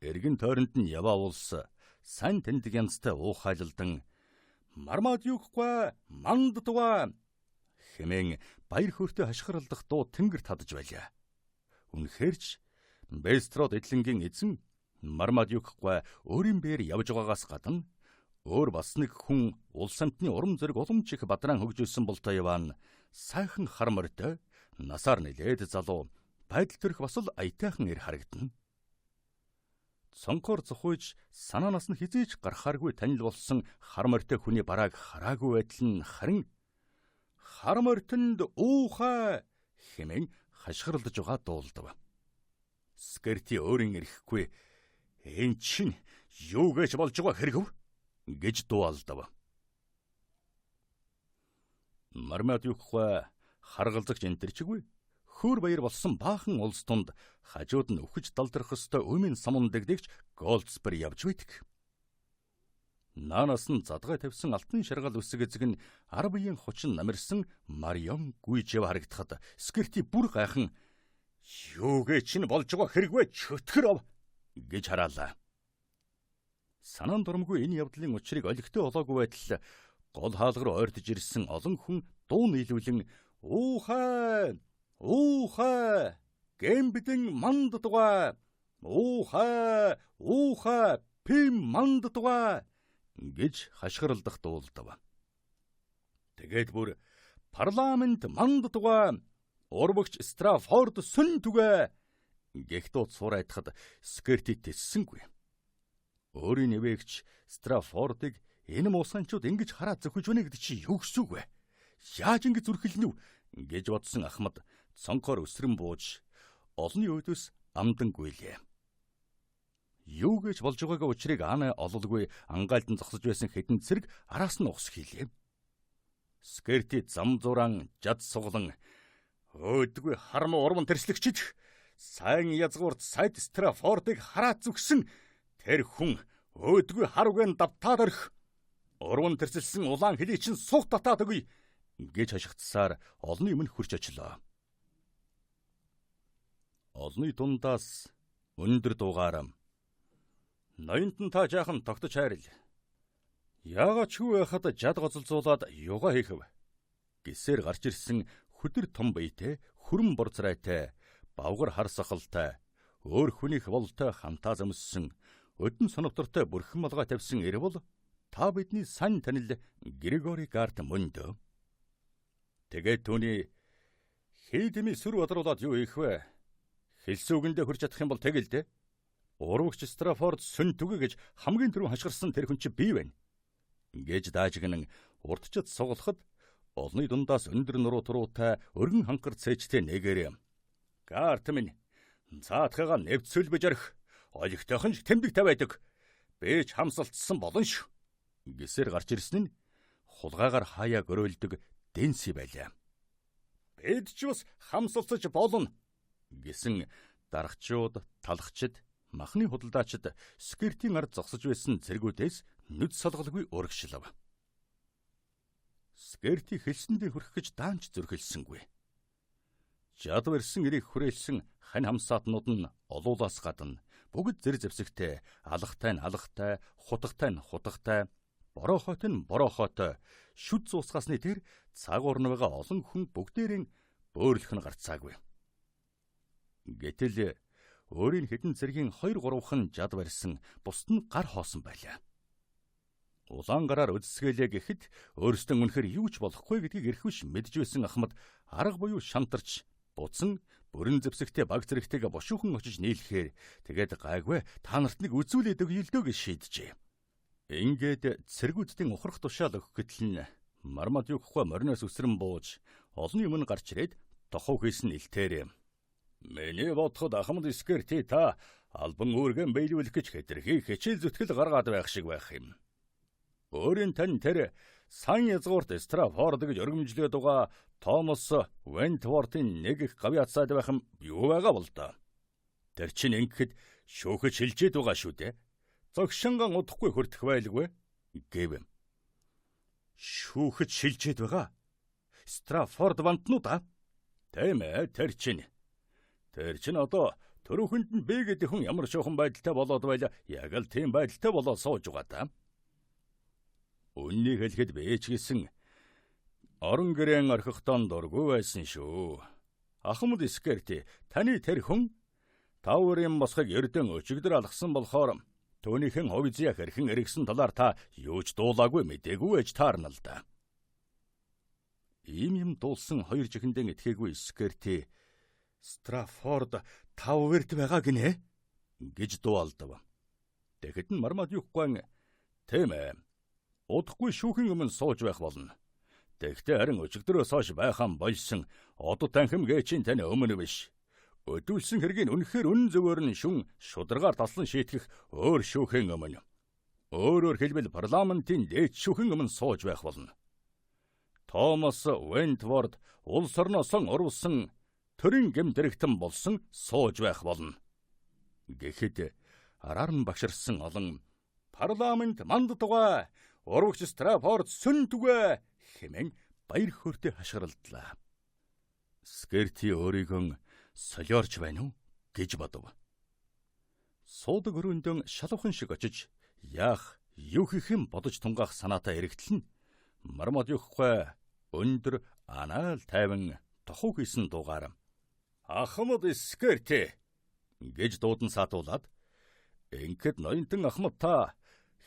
Эргэн тойронд нь яваа улс сайн тэндэг янзтай уухайлалдан мармаад юухгүй манддугаа хэмээн баяр хөөртэй хашгиралдах дуу тэнгэр татаж байлаа. Үнэхээр ч Бестрод эдлэнгийн эзэн Мармадюкгүй өөрийн биеэр явж байгаагаас гадна өөр бас нэг хүн улс амтны урам зориг уламж их бадраан хөгжүүлсэн бултай Иван сайхан хар морьтой насаар нэлээд залуу байдал төрх бас л аятайхан эр харагдана. Цонхоор зохиож санаанаас нь хизээж гарахааргүй танил болсон хар морьтой хүний барааг хараагүй байдал нь харин хар морьтонд уухай хэмээн хашгиралдаж байгаа дуулдав. Скерти өөрийн эрэхгүй "Эн чинь юу гэж болж байгаа хэрэгв?" гэж дуу алдав. Мармадюкхой харгалзагч энэ төр чиггүй хөөр баяр болсон баахан улс тунд хажууд нь үхэж далдрах ёстой өмнө самун дэгдэгч Голдспер явж байдаг. Наанаас нь задгай тавьсан алтан шаргал үсэг эзэг нь ар биеийн хучин намирсан Марион гүйжэв харагдахад Скерти бүр гайхан "Юугээ чинь болж байгаа хэрэгвэ чөтгөр ов" гэж хараалаа. Санаан дурмгүй энэ явдлын учрыг олигтой олоогүй байтал гол хаалга руу ойртож ирсэн олон хүн дуу нийлүүлэн "Уухай! Уухай! Гэмбидэн манддугай! Уухай! Уухай! Пим манддугай!" гэж хашгиралдах дуулдав. Тэгээд бүр парламент манддугай! Урвагч Страффорд сүн түгэ гэх дууд сурайдахад Скерти тэссэнгүй. Өөрийн нэвэгч Страффордыг энэ муусанчууд ингэж хараад зөхөж байна гэдэг чи юу гэсэн үг вэ? Яаж ингэж зүрхэлнэ вэ гэж бодсон Ахмад цонхоор өсрөн бууж олонний өөдөөс амдан гүйлээ. Юу гэж болж байгаагаа учрыг аана ололгүй ангайлдан зогсож байсан хэдэн цэрэг араас нь ухс хийлээ. Скерти зам зуран жад суглан өөдгүй хармуу урман тэрслэгчид сайн язгуурт сайд Страффордыг хараад зүгсэн тэр хүн өөдгүй хар үгэн давтаад орхи. Урван тэрсэлсэн улаан хөлий чинь суг татаад өгье гэж хашгитсаар олонний өмнө хурж очлоо. Олонний дундаас өндөр дуугаар "Ноёнтон та жаахан тогтож хайрл. Яагаад ч хүү байхад жад гоцолзуулаад юга хийх вэ?" гэсээр гарч ирсэн хүдэр том биетэй, хүрэн борцрайтай, бавгар хар сахалтай, өөр хүнийх болтой хамтаа зөмссөн, өдөн соновтортой бүрхэн малгай тавьсан эр бол та бидний сайн танил Григори Гарт мөндөө. Тэгээд түүний "Хийдми сүр бадруулаад юу хийх вэ? Хэлсэн үгэндээ хүрч чадах юм бол тэгэл дээ. Урвагч Страффорд сүн түгэ гэж хамгийн түрүүн хашгирсан тэр хүн чи би байна" гэж даажигнан урдчид сугалахад олны дундаас өндөр нуруу туруутай өргөн ханхар цээжтэй нэгээрээ "Гарт минь цаатахыгаа нэвцүүлбэж орхи. Олигтойхон ч тэмдэг тавиадаг. Би ч хамсалтсан болно шүү" гэсээр гарч ирсэн нь хулгайгаар хаяа гөрөөлдөг Дэнси байлаа. "Бид ч бас хамсалцаж болно" гэсэн дарагчууд, талхчид, махны худалдаачид Скертийн ард зогсож байсан цэргүүдээс нүд салгалгүй урагшлав. Скерти хэлсэндээ хүрэх гэж даанч зөрхөлсөнгүй. Жадав ирсэн эрийг хүрээлсэн хань хамсаатнууд нь олуулаас гадна бүгд зэр зэвсэгтэй, алгатай нь алгатай, хутгатай нь хутгатай, бороохойтой нь бороохойтой шүд зуусгаасны тэр цаг урнвага олон хүн бүгдээрэн бөөрөлх нь гарцаагүй. Гэтэл өөрийн хэдэн цэргийн 2 3хан жад барьсан, бусд нь гар хоосон байлаа. Улаан гараар үзсгээлээ гэхэд өөрсдөө үнэхээр юу ч болохгүй гэдгийг эрх биш мэдж байсан Ахмад арга буюу шантарч буцан бүрэн зэвсэгтэй баг зэрэгтэйг бушуухан очиж нийлэхээр тэгээд гайгүй та нарт нэг үзүүлээд өгье л дөө гэж шийджээ. Ингээд цэргүүддийн ухрах тушаал өгөх гэтэл нь Мармадюкхой мориноос өсрөн бууж олонний өмнө гарч ирээд тохов хийсэн илтээрээ "Миний бодоход Ахмад Скерти та албан үүргэн биелүүлэх гэж хэтэрхий хичээл зүтгэл гаргаад байх шиг байх юм. Өөрийн тань тэр сан язгуурт Страффорд гэж өргөмжлөөд байгаа Томас Вентвортын нэг их гавьяат сайд байх юм юу байгаа бол доо. Тэр чинь ингэхэд шүүхэд шилжээд байгаа шүү дээ. Зогшинган удахгүй хүртэх байлгүй" гэв. "Шүүхэд шилжээд байгаа. Страффорд вантнууд а? Тийм ээ, тэр чинь. Тэр чинь одоо төрөхөнд нь би гэдэг хүн ямар шуухан байдалтай болоод байла яг л тийм байдалтай болоод сууж байгаа даа. Үннийг хэлэхэд би ч гэсэн орон гэрэн орхихдон дургүй байсан шүү. Ахмад Скерти таны тэр хүн Тауэрийн босхыг ердөн өчигдөр алгасан болохоор түүнийхэн хувь зя хэрхэн эргэсэн талаар та юу ч дуулаагүй мдээгүй ээж таарна л да. Ийм юм дуулсан хоёр жихэндэн итгээгүй Скерти Страффорд Тауэрт байгаа гинэ гэж дуу алдав. Тэгэхэд нь Мармадюк гуан тийм ээ. Удахгүй шүүхийн өмнө сууж байх болно. Тэгэхдээ харин өчигдрөөс хойш байхаа больсон одод танхим гээчийн тань өмнө биш. Өдүүлсэн хэргийг үнэхээр үнэн зөвөөр нь шүн шударгаар таслан шийтгэх өөр шүүхийн өмнө. Өөрөөр хэлбэл парламентын дээд шүүхийн өмнө сууж байх болно. Томас Вентворд улс орноос урвсан төрийн гэм дэрэгтэн болсон сууж байх болно. Гэхэд араар нь багширсан олон парламент манддугай, урвагч Страффорд сүндүгэ хэмээн баяр хөөртэй хашгиралдлаа. Скерти өөрийгөө солиорч байна уу гэж бодов. Суудаг өрөөндөө шалавхан шиг очиж яах юу хийх юм бодож тунгаах санаатай эргэтэл нь Мармадюкгүй өндөр анаал тайван тохуу хийсэн дуугаар "Ахмад Скерти" гэж дуудан саатуулаад "Ингээд ноёнтон Ахмад та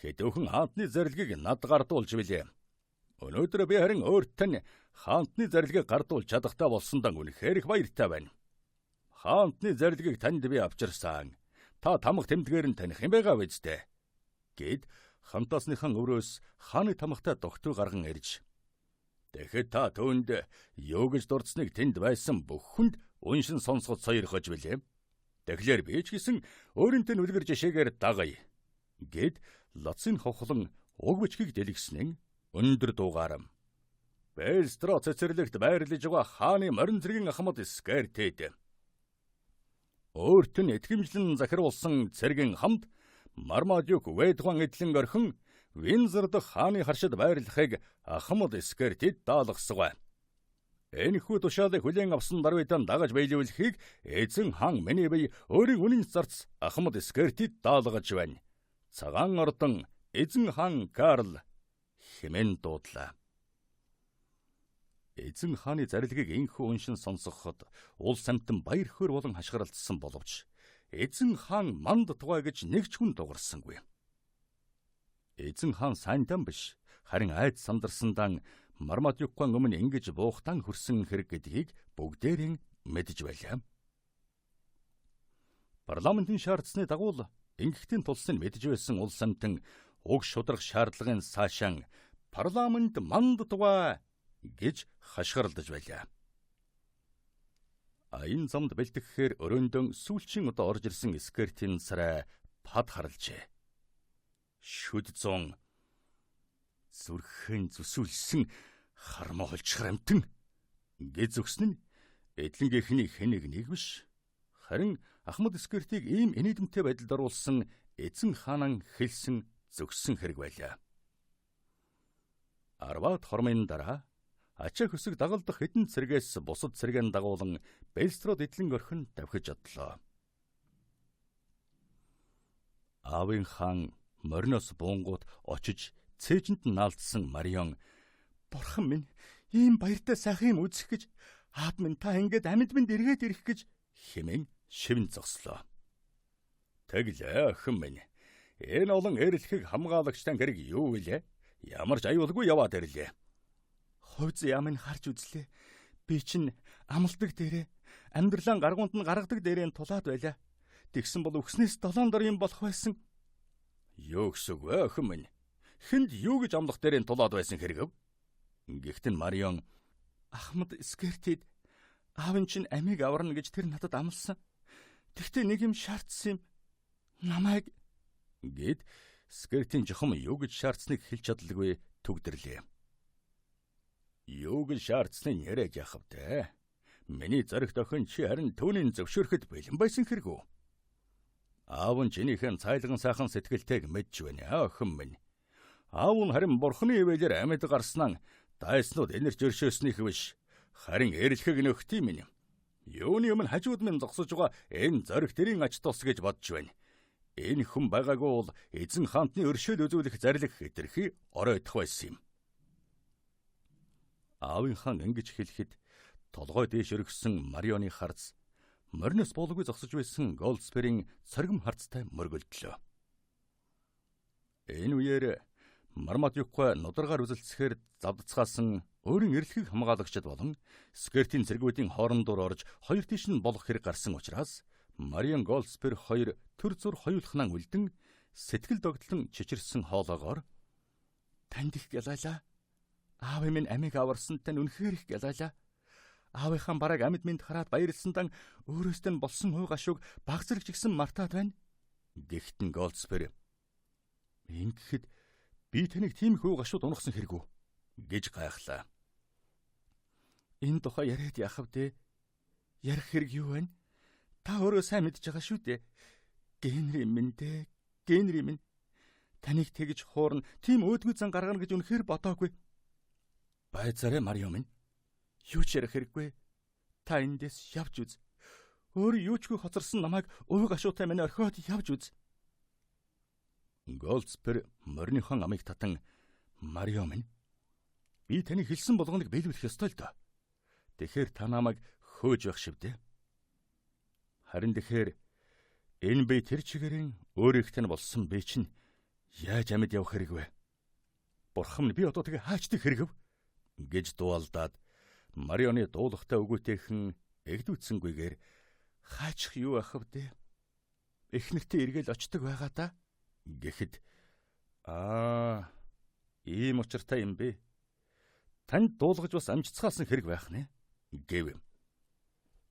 хэдүүхэн хаантны зарилгийг над гардуулж билээ. Өнөөдөр би харин өөрт тань хаантны зарилгийг гардуулж чадахтаа болсондоо үнэхээр их баяртай байна. Хаантны зарилгийг танд би авчирсан. Та тамга тэмдгээр нь таних юм байгаа биз дээ" гэд хамтаасныхан өрөөс хааны тамгатай дугтуй гарган ирж "Тэгэхэд та түүнд юу гэж дурдсныг тэнд байсан бүх хүнд уншин сонсгод сойрхож билээ. Тэгэхээр би ч гэсэн өөрөнтэй нүлгэр жишээгээр дагая" гэд лацын ховхлон уг бичгийг дэлгэснэн өндөр дуугаар Бэлстро цэцэрлэгт байрлаж байгаа хааны морин зэргийн ахмад Скертэд өөрт нь итгэмжлэн захируулсан цэргийн хамт Мармадюк Вэдган эдлэн орхин Винзор дахь хааны харшид байрлахыг Ахмад Скертэд даалгасгав. Энэхүү тушаалыг хүлээн авсан даруйдан дагаж биелүүлэхийг эзэн хаан миний бие өөрийн үнэн зарц Ахмад Скертэд даалгаж байна. Цагаан ордон эзэн хаан Карл хэмээн дуудлаа. Эзэн хааны зарилгийг энхүү уншин сонсгоход улс амьтан баяр хөөр болон хашгиралдсан боловч эзэн хаан манд тугай гэж нэг ч хүн дугарсангүй. Эзэн хаан сайндан биш, харин айд сандарсандан Мармадюккан өмнө ингэж буухтан хөрсөн хэрэг гэдгийг бүгдээрэн мэдж байлаа. Парламентын шаардсны дагуу ингэхтийн тулсныг мэдж байсан улс амьтан уг шударга шаардлагын цаашаан парламент манд тугай гэж хашгиралдаж байлаа. А энэ замд бэлтгэхээр өрөөндөн сүүлчийн удаа орж ирсэн Скертийн царай пад харалжээ. Шүд зун зүрхэн зүсүүлсэн хармаа холчхор амтан гэж зөгсөн нь эдлэнгийнхний хэн нэг нэг биш. Харин Ахмад Скертийг ийм инээдэмтэй байдалд оруулсан эзэн хаанан хэлсэн зөгссөн хэрэг байлаа. Арваад хормын дараа ачаа хөсөг дагалдах хэдэн цэргээс бусад цэргэн дагуулan Бэлстрод эдлэн орхин давхиж одлоо. Аавын хаан мориноос буунгууд очиж цээжинд нь наалдсан Марион "Бурхан минь, ийм баяртай сайхан юм үзэх гэж аав минь та ингээд амьд минь эргээд ирэх гэж" хэмээн шивэн зогслоо. Тэглээ охин минь. Энэ олон эрлэхийг хамгаалагчтай хэрэг юу вүлээ? Ямар ч аюулгүй яваад ирлээ. Хувь зяа минь харж үзлээ. Би чинь амладаг дээрээ амьдралаа гаргуунд нь гаргадаг дээрээ тулаад байлаа. Тэгсэн бол үхснээс долоон дор юм болох байсан. Юу гэсэн үг вэ охин минь? Хүнд юу гэж амлах дээрээ тулаад байсан хэрэгв? Гэхдээ Марион Ахмад Скертэд аав нь чинь амийг аварна гэж тэр надад амласан. Тэгтээ нэг юм шаардсан юм. Намайг гэд Скертийн жохом юу гэж шаардсныг хэлж чадалгүй түгдэрлээ. Юу гэж шаардсныг яриад яах вэ? Миний зоригт охин чи харин түүний зөвшөөрөхөд бэлэн байсан хэрэг үү? Аав нь чинийхэн цайлган сайхан сэтгэлтэйг мэдж байна охин минь. Аав нь харин бурхны ивэлээр амьд гарснаа дайснууд энерч өршөөснийх биш. Харин эрлэхэг нөхдөй минь. Юуны өмнө хажууд минь зогсож байгаа энэ зориг тэрийн ач тус гэж бодож байна. Энэ хүн байгаагүй бол эзэн хаантны өршөөл үзүүлэх зарлиг хэтэрхий оройтох байсан юм. Аавын хаан ингэж хэлэхэд толгой дээш өргөссөн Марионы харц Мориноос буулгүй зогсож байсан Голдсперийн цоргим харцтай мөргөлдлөө. Энэ үеэр Мармадюкгүй нударгаар үзэлцэхээр завдцгаасан өөрийн эрэлхийг хамгаалагчид болон Скертийн цэргүүдийн хоорондоор орж хоёр тийш нь болох хэрэг гарсан учраас Мариан Голдспер хоёр төр зур хоёулахнаа үлдэн сэтгэл догдлон чичирсэн хоолоогоор танд их гялайлаа. Аав минь амийг аварсан тань үнэхээр их гялайлаа. Аавынхаа бараг амьд минь хараад баярлсандан өөрөөсөө нь болсон уй гашууг баг зэрэг ч гэсэн мартаад байна. Гэхдээ Голдспер ингэхэд би таныг тийм их уй гашууд унахсан хэрэгүү гэж гайхлаа. Энэ тухай яриад яах вэ? Ярих хэрэг юу вэ? Та өөрөө сайн мэдж байгаа шүү дээ. Генри минь дээ. Генри минь. Таныг тэгж хуурна, тийм өөдгүй зан гаргана гэж үнэхээр бодоогүй. Байцаарай Марио минь. Юу ч ярих хэрэггүй. Та эндээс явж үз. Өөр юу ч үгүй хоцорсон намайг уй гашуутай минь орхиод явж үз. Голдспер мориныхон амыг татан Марио минь би таны хэлсэн болгоныг биелүүлэх ёстой л доо. Тэгэхээр та намайг хөөж явах шивдээ. Харин тэгэхээр энэ би тэр чигээрэн өөрийнхтэй нь болсон би чинь яаж амьд явах хэрэг вэ? Бурхан минь би одоо тэгээ хаачдаг хэрэгв гэж дуулдаад Марионы дуулахтай өгөөтэйхэн эгдүүцсэнгүйгээр хаачих юу ах вэ? Эхнэртээ эргээл очдог байгаа да гэхэд аа ийм учиртай юм бэ? Танд дуулгаж бас амжицгаасан хэрэг байх нэ гэв.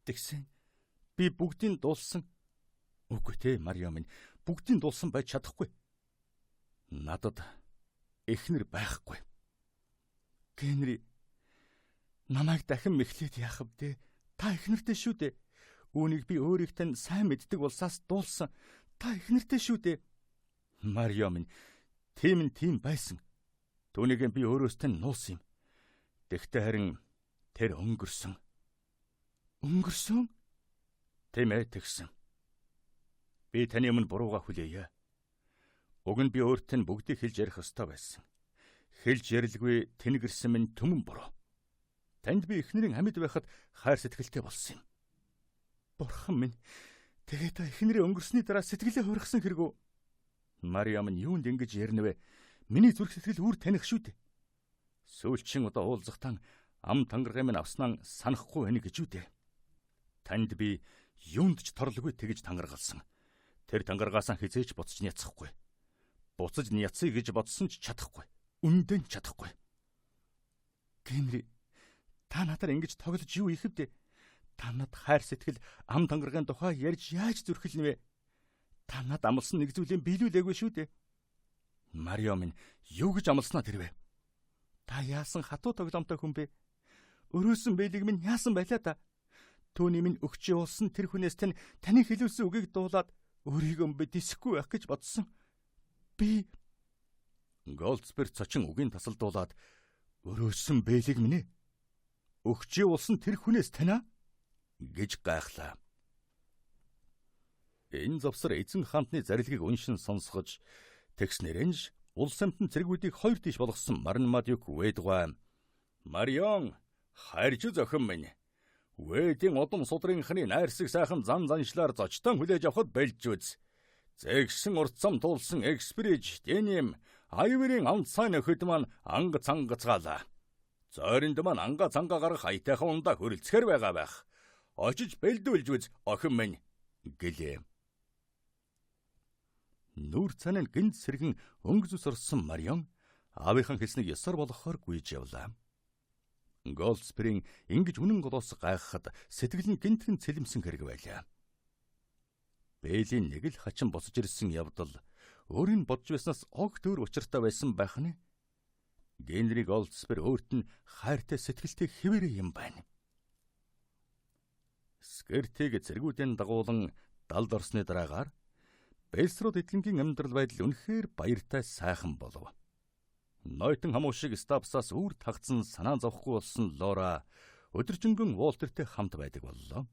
Тэгсэн би бүгдийг дуулсан. Үгүй те Марио минь бүгдийг дуулсан байж чадахгүй. Надад эхнэр байхгүй. Генри намайг дахин мэхлээд яах вэ? Та эхнэртэй шүү дээ. Үүнийг би өөрийнхөө сайн мэддэг улсаас дуулсан. Та эхнэртэй шүү дээ. Марио минь тийм нь тийм байсан. Түүнийг би өөрөөсөө нуусан юм. Тэгтээ харин тэр өнгөрсөн. Өнгөрсөн? Тийм ээ тэгсэн. Би таны өмнө бурууга хүлээе. Уг нь би өөртөө бүгдийг хэлж ярих ёстой байсан. Хэлж ярилгүй тэнэгэрсэн минь түмэн буруу. Танд би эхнэрийн амьд байхад хайр сэтгэлтэй болсон юм. Бурхан минь, тэгээ та эхнэрээ өнгөрсний дараа сэтгэлээ хувиргасан хэрэг үү? Мариам нь юунд ингэж ярина вэ? Миний зүрх сэтгэл үр таних шүү дээ. Сүүлчийн удаа уулзахтаа ам тангараг минь авснаа санахгүй байна гэж үү дээ. Танд би юунд ч торлогүй тэгж тангаргалсан. Тэр тангаргаасаа хизээч буцаж няцахгүй. Буцаж няцъя гэж бодсон ч чадахгүй. Үндэн чадахгүй. Генри, та надаар ингэж тоглож юу их вэ? Та над хайр сэтгэл ам тангарагын тухай ярьж яаж зүрхэлнэ вэ? Та над амласан нэг зүйлийг биелүүлээгүй шүү дээ. Марио минь юу гэж амласнаа тэр вэ? Та яасан хатуу тоглоомтой хүн бэ? Өрөөсөн бэлэг минь яасан байлаа та? Түүний минь өгч явуулсан тэр хүнээс тань таны хэлүүлсэн үгийг дуулаад өөрийгөө би дисэхгүй байх гэж бодсон. Би Голдсбер цочин үгийн тасалдуулаад өрөөсөн бэлэг минь ээ. Өгч явуулсан тэр хүнээс танаа гэж гайхлаа. Энэ завсар эзэн хаантны зарилгийг уншин сонсгож тэгснээрэн ж улс амтан цэргүүдийг хоёр тийш болгосон Марнмадюк Вэдгай. Марион хайрч зохин минь. Вэдийн удам судрынхны найрсаг сайхан зан заншлаар зочдон хүлээж авахд бэлж үз. Зэгсэн урт зам туулсан Эксприж, Деним, Айверийн амт сайн нөхөд маань анга цангацгаалаа. Зойронд маань анга цанга гарах аятайхан ундаа хөрөлцөхөр байгаа байх. Очиж бэлдүүлж үз охин минь гэлээ. Нүүр цанаа гинт сэргэн өнгө зүс орсон Марион аавынхаа хэлснийг ёсоор болгохоор гүйж явлаа. Голдсперийн ингэж үнэн голоос гайхахад сэтгэл нь гинтгэн цэлмсэн хэрэг байлаа. Бэлийн нэг л хачин босож ирсэн явдал өөрийн бодж байснаас огт өөр учиртай байсан байх нь. Генри Голдспер өөрт нь хайртай сэтгэлтэй хэвээрээ юм байна. Скертийг цэргүүдийн дагуулan далд орсны дараагаар Бэлсрууд эдлэнгийн амьдрал байдал үнэхээр баяртай сайхан болов. Нойтон хамуу шиг Стапсаас үр тагцсан санаа зовхгүй болсон Лора өдөржингөн Уолтертэй хамт байдаг боллоо.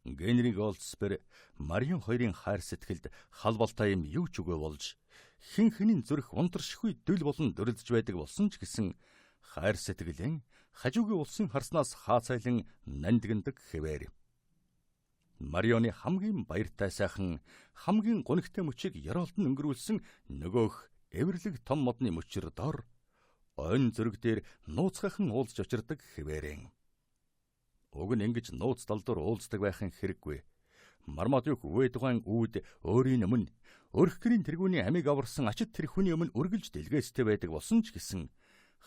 Генри Голдспер Марион хоёрын хайр сэтгэлд халбалтай юм юу ч үгүй болж хэн хэнийн зүрх унтаршгүй дүл болон дүрэлзэж байдаг болсон ч гэсэн хайр сэтгэлэн хажуугийн улсын харснаас хаацайлан нандиндаг хэвээр. Марионы хамгийн баяртай сайхан, хамгийн гунигтай мөчийг ёроолд нь өнгөрүүлсэн нөгөөх эвэрлэг том модны мөчөр дор ойн зөрөг дээр нууцгайхан уулзч учирдаг хэвээрэн. Уг нь ингэж нууц далдуур уулздаг байхын хэрэггүй. Мармадюк Үэдган үүд өөрийн өмнө өрх гэрийн тэргүүний амийг аварсан ачид тэр хүний өмнө үргэлж дэлгээцтэй байдаг болсон ч гэсэн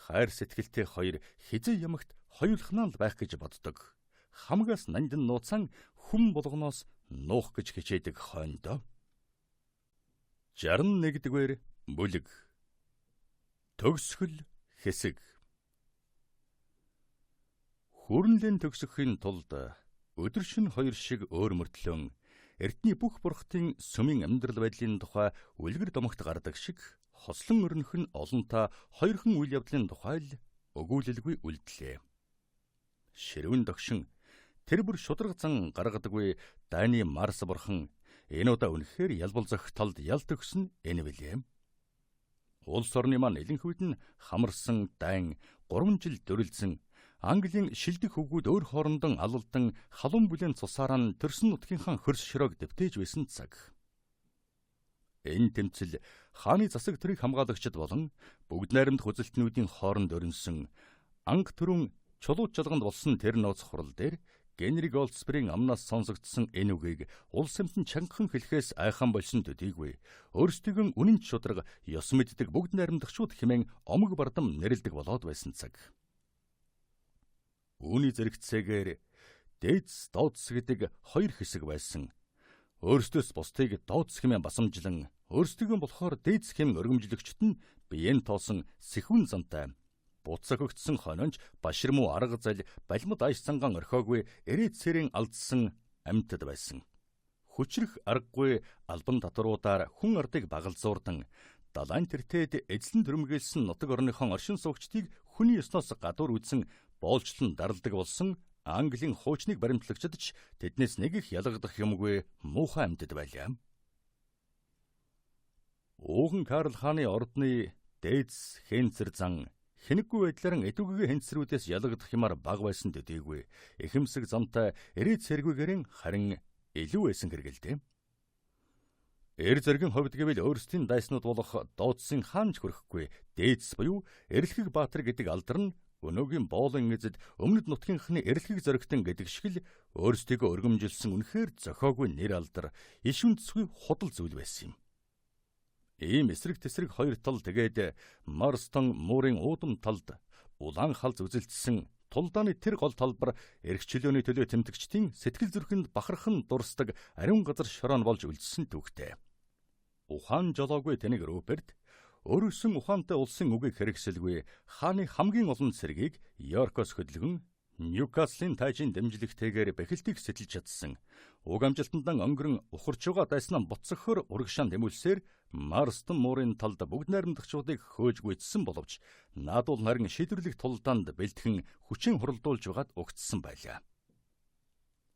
хайр сэтгэлтэй хоёр хизээ ямагт хоёулахнаа л байх гэж боддог. Хамгаас нандин нууцан хүн болгоноос нуух гэж хичээдэг хойндоо. 61-р бүлэг. Төгсгөл хэсэг. Хүрнэлэн төгсөхийн тулд өдөр шөнө хоёр шиг өөр мөртлөн эртний бүх бурхтын сүмийн амьдрал байдлын тухай үлгэр домогт гардаг шиг хослон өрнөх нь олонтаа хоёрхан үйл явдлын тухай л өгүүлэлгүй үлдлээ. Ширвэн догшин тэр бүр шударга зан гаргадаггүй дайны Марс бурхан энэ удаа үнэхээр ялбал зохих талд ял төгсөн энэ билээ. Улс орны маань илэнхүйд нь хамарсан дайн 3 жил дүрэлзэн Английн шилдэг хөвгүүд өөр хоорондон алалдан халуун бүлээн цусаараа нь төрсөн нутгийнхаа хөрс шороог дэвтээж байсан цаг. Энэ тэмцэл хааны засаг төрийг хамгаалагчид болон бүгд найрамдах үзэлтнүүдийн хооронд өрнөсөн анга түрүүн чулуу чалганд болсон тэр нууц хурал дээр Генри Голдсберийн амнаас сонсогдсон энэ үгийг улс амьтан чангахан хэлэхээс айхан болсон төдийгүй өөрсдийгөө үнэн шударга ёс мэддэг бүгд найрамдагчуд хэмээн омог бардам нэрлэдэг болоод байсан цаг. Үүний зэрэгцээгээр дээдс дооц гэдэг хоёр хэсэг байсан. Өөрсдөөс бусдыг дооц хэмээн басамжлан өөрсдийгөө болохоор дээдс хэмээн өргөмжлөгчд нь биеэн тоосон сэхүүн зантай буц охигдсон хононч башир муу арга зал балмад ааш цангаан орхиогүй эрээд сэрэн алдсан амьтад байсан. Хүчрэх аргагүй албан татваруудаар хүн ардыг багалзуурдан далайн тэртээд эзлэн төрөмгийлсэн нутаг орныхон оршин суугчдыг хүний ёсноос гадуур үзсэн боолчлон даралдаг болсон Английн хуучныг баримтлагчид ч тэднээс нэг их ялгадах юмгүй муухай амьтад байлаа. Ууган Карл хааны ордны дээдс хэнцэр зан хинэггүй байдлаар нь этүгэгийн хэнцрүүдээс ялгадах юмар баг байсан төдийгүй эхэмсэг замтай эрээд сэргүйгэрэн харин илүү байсан хэрэг л дээ. Эр зэргийн хувьд гэвэл өөрсдийн дайснууд болох дооцсын хаанч хүрэхгүй дээдс буюу Эрлхэг Баатар гэдэг алдар нь өнөөгийн боолын эзэд өмнөд нутгийнхны эрлхэг зоригтон гэдэг шиг л өөрсдийгөө өргөмжилсөн үнэхээр зохиогүй нэр алдар иш үндэсгүй худал зүйл байсан юм. Ийм эсрэг тесрэг хоёр тал тэгээд Марстон муурын уудам талд улаан халз үзэлдсэн тулдааны тэр гол талбар эрх чөлөөний төлөө тэмтгчдийн сэтгэл зүрхэнд бахархан дурсдаг ариун газар шорон болж үлдсэн түүхтэй. Ухаан жолоогүй тэнэг Руперт өөрөөсөн ухаантай улсын үгийг хэрэгсэлгүй хааны хамгийн олон цэргийг Йоркоос хөдөлгөн Ньюкаслын тайжийн дэмжлэгтэйгээр бэхэлтийг сэтэлж чадсан. Уг амжилтанд өнгөрөн ухарч байгаа дайснаа буцахаар урагшаан тэмүүлсээр Марстон муурын талд бүгд найрамдагчдыг хөөж гүйцсэн боловч наадуул харин шийдвэрлэх тулдаанд бэлтгэн хүчин хуралдуулж байгаад угтсан байлаа.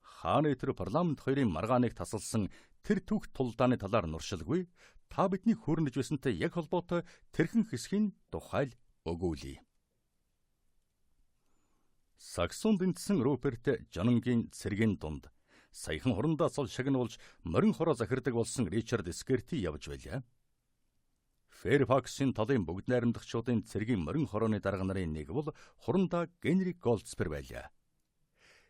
Хааны төр парламент хоёрын маргааныг тасалсан тэр түүх тулдааны талаар нуршилгүй та бидний хөөрнөж байсантай яг холбоотой тэрхэн хэсгийн тухай л өгүүлье. Саксон дэнтсэн Руперт Жононгийн цэргийн дунд саяхан хурандаа цол шагнуулж морин хороо захирдаг болсон Ричард Скерти явж байлаа. Фэрфаксын талын бүгд найрамдагчдын цэргийн морин хорооны дарга нарын нэг бол хурандаа Генри Голдспер байлаа.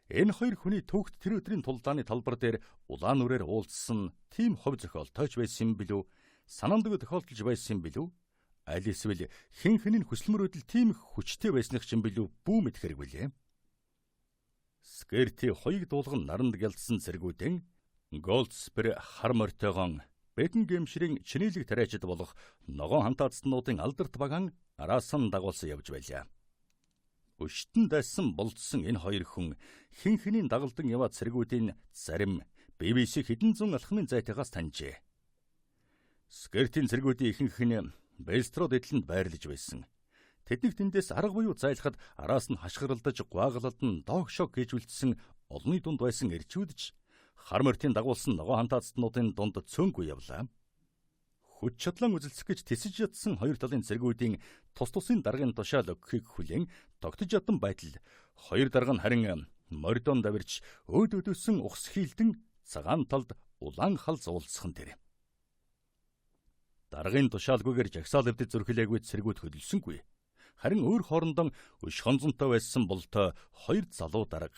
Энэ хоёр хүний түүхт тэр өдрийн тулдааны талбар дээр улаан нүрээр уулзсан тийм хувь зохиолтойч байсан юм билүү? Санаандгүй тохиолдолж байсан юм билүү? Аль эсвэл хэн хэний хүсэл мөрөөдөл тийм их хүчтэй байсных ч юм билүү бүү мэд хэрэг билээ. Скерти хоёг дуулган наранд гялдсан цэргүүдэн Голдспер хар мортойгон Бекингемширийн чинийлэг тариачид болох ногоон хантаацтнуудын алдарт багаан араасан дагуулсан явж байлаа. Өштөн дайсан болдсон энэ хоёр хүн хэн хэний дагалдан яваа цэргүүдийн зарим BBC хэдэн зуун алхмын зайтайгаас таньжээ. Скертийн цэргүүдийн ихэнх нь Бэлстрод эдлэнд байрлаж байсан. Тэднийг тэндээс арга буюу зайлахад араас нь хашгиралдаж гуагалалдан доогшоо гэж үлдсэн олонний дунд байсан эрчүүд ч хар мортын дагуулсан ногоон хантаацтнуудын дунд цөөнгүй явлаа. Хүч чадлан үзэлцэх гэж тисэж ядсан хоёр талын цэргүүдийн тус тусын даргын тушаал өгөхийг хүлээн тогтож ядан байтал хоёр дарга нь харин мордон давирч өөд өдөөсөн ухс хийлдэн цагаан талд улаан хал зуулцсан тэр. Даргын тушаалгүйгээр жагсаал эвдэж зөрхилээгүй цэргүүд хөдөлсөнгүй. Харин өөр хоорондоо өш хонзонтой байсан болтой хоёр залуу дарга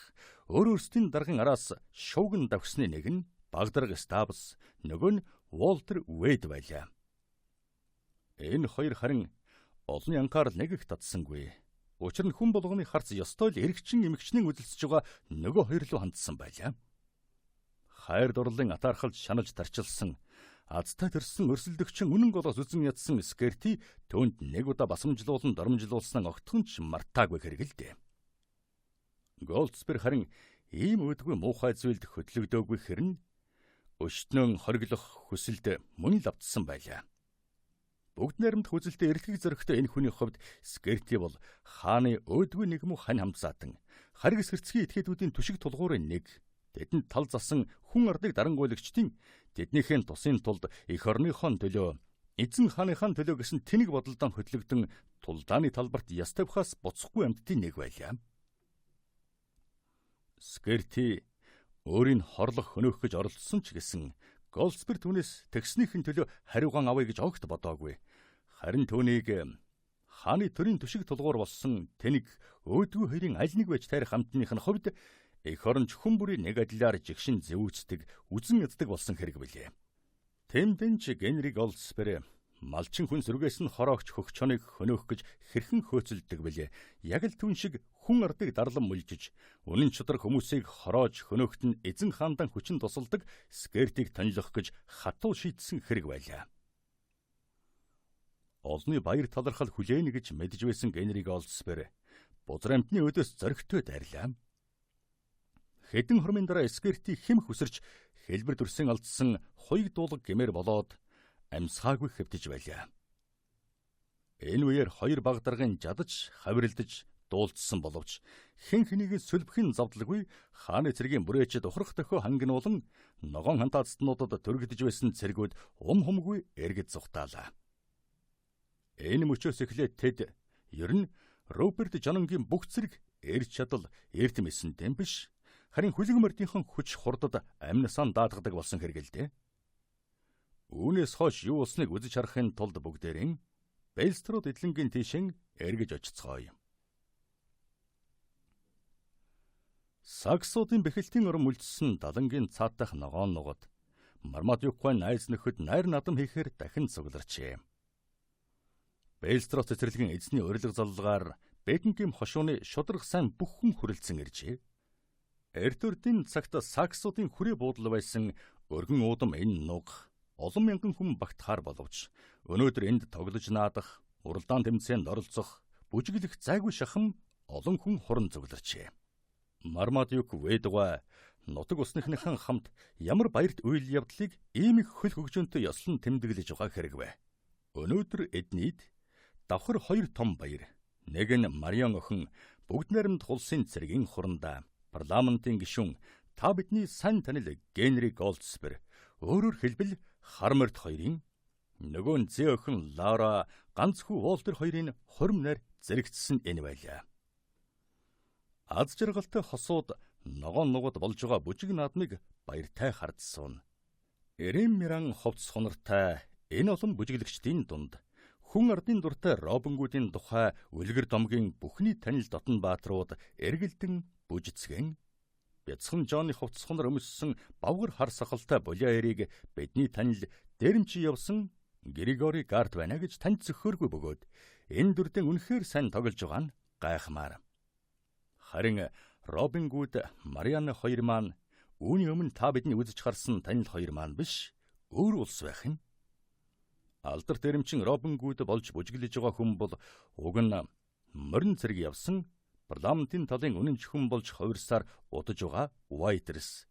өөр өөрсдийн даргын араас шууган давхсны нэг нь баг дарга Стабс, нөгөө нь Уолтер Вэйд байлаа. Энэ хоёр харин олонний анхаарал нэг их татсангүй. Учир нь хүн болгоны харц ёстой л эрэгчин эмэгчнийн үзэлцэж байгаа нөгөө хоёр руу хандсан байлаа. Хайр дурлалын атаархалд шаналж тарчилсан азтай төрсөн өрсөлдөгчин үнэн голоос үзэн ядсан Скерти түүнд нэг удаа басамжлуулан дормжлуулсан огтхон ч мартаагүй хэрэг л дээ. Голдспер харин ийм үүдгүй муухай зүйлд хөдлөгдөөгүй хэрн өчтнөн хориглох хүсэлд мөн л автсан байлаа. Бүгд найрамдах үзэлтэй эрэлхэг зөрөгтэй энэ хүний хувьд Скерти бол хааны өөдгүй нэг муу хань хамтсаатан хариг сэрцгийн этгээдүүдийн түшиг тулгуурын нэг. Тэдэнд тал засан хүн ардыг дарангуйлагчдын тэднийхээ тусын тулд эх орныхон төлөө эзэн хааныхаа төлөө гэсэн тэнэг бодолдон хөтлөгдөн тулдааны талбарт яс тавихаас буцахгүй амьтдын нэг байлаа. Скерти өөрийг хорлох хөнөөх гэж оролдсон ч гэсэн Голдспер түүнээс тэгснийхэн төлөө хариугаан авъя гэж огт бодоогүй. Харин түүнийг хааны төрийн түшиг тулгуур болсон тэнэг өөдгүй хоёрын аль нэг байж тайрах амтных нь хувьд эх оронч хүн бүрийн нэг адилаар жигшин зэвүүцдэг, үзэн яддаг болсон хэрэг билээ. Тэмдэн ч Генри Голдспер малчин хүн сэргээс нь хороогч хөгчоныг хөнөөх гэж хэрхэн хөөцөлддөг билээ. Яг л түн шиг хүн ардыг дарлан мүлжиж, үнэн чудраг хүмүүсийг хороож хөнөөхт нь эзэн хаандан хүчин тусалдаг Скертийг тонилох гэж хатуу шийдсэн хэрэг байлаа. Олны баяр талархал хүлээнэ гэж мэдж байсан Генри Голдспер бузар амтны өдөөс зоригтой дайрлаа. Хэдэн хормын дараа Скерти хэмх үсэрч хэлбэр дүрсэн алдсан хуйг дуулга гэмээр болоод амьсгаагүй хэвтэж байлаа. Энэ үеэр хоёр баг даргын жадаж хавиралдаж дуулдсан боловч хэн хэнийг сөлбөхийн зовдлгүй хааны цэргийн бүрээчд ухрах дохио хангинуулан ногоон хантаацтнуудад төрөгдөж байсан цэргүүд ум хумгүй эргэж зугтаалаа. Энэ мөчөөс эхлээд тэд ер нь Роберт Жононгийн бүх цэрэг эрч чадал эрт мэсэн биш харин хүлэг мордынхон хүч хурдад амнасаа даатгадаг болсон хэрэг л дээ. Үүнээс хойш юу болсныг үзэж харахын тулд бүгдээрэн Белстрод эдлэнгийн тийшэн эргэж очицгоё. Саксуудын бэхэлтийн орон мүлжсэн далангийн цаатах ногоон нугад Мармадюквай найз нөхөд найр наадам хийхээр дахин цугларчээ. Белстрод цэцэрлэгийн эзний урилга золлогоор Бекингем хошууны шударга сайн бүх хүн хүрэлцэн иржээ. Эрдүрдийн цагт саксуудын хүрээ буудал байсан өргөн уудам энэ нуг олон мянган хүн багтахаар боловч өнөөдөр энд тоглож наадах, уралдаан тэмцээнд оролцох, бүжиглэх зайгүй шахам олон хүн хуран цугларчээ. Мармадюк Вэдва нутаг усныхныхан хамт ямар баярт үйл явдлыг ийм их хөл хөгжөөнтэй ёслон тэмдэглэж байгаа хэрэг вэ? Өнөөдөр эднийд давхар хоёр том баяр. Нэг нь Мариан охин бүгд найрамдах улсын цэргийн хурандаа парламентын гишүүн та бидний сайн танил Генри Голдспер, өөрөөр хэлбэл хар морд хоёрын, нөгөө нь зээ охин Лара ганц хүү Уолтер хоёрын хурим найр зэрэгцсэн энэ байлаа. Аз жаргалтай хосууд ногоон нугад болж байгаа бүжиг наадмыг баяртай хардсан. Эрэм мэран ховц хонортой энэ олон бүжиглэгчдийн дунд хүн ардын дуртай Робин Гудын тухай үлгэр домгийн бүхний танил дотн бааtruуд эргэлдэн бүжицгэн бяцхан Джонны хувцас хонор өмссөн бавгар хар сахалтай Булиаэрийг бидний танил дэрэмчи явсан Григори Гарт байна гэж танд зөхөөргүй бөгөөд энэ дүрдэн үнэхээр сайн тоглож байгаа нь гайхмаар. Харин Робин Гуд, Марианна хоёр маань үүний өмнө та бидний үзэж харсан танил хоёр маань биш, өөр улс байх юм. Алдар дэрэмчин Робин Гуд болж бүжиглэж байгаа хүн бол уг нь морин цэрэг явсан парламентын талын үнэнч хүн болж хувирсаар удаж байгаа Уайтерс.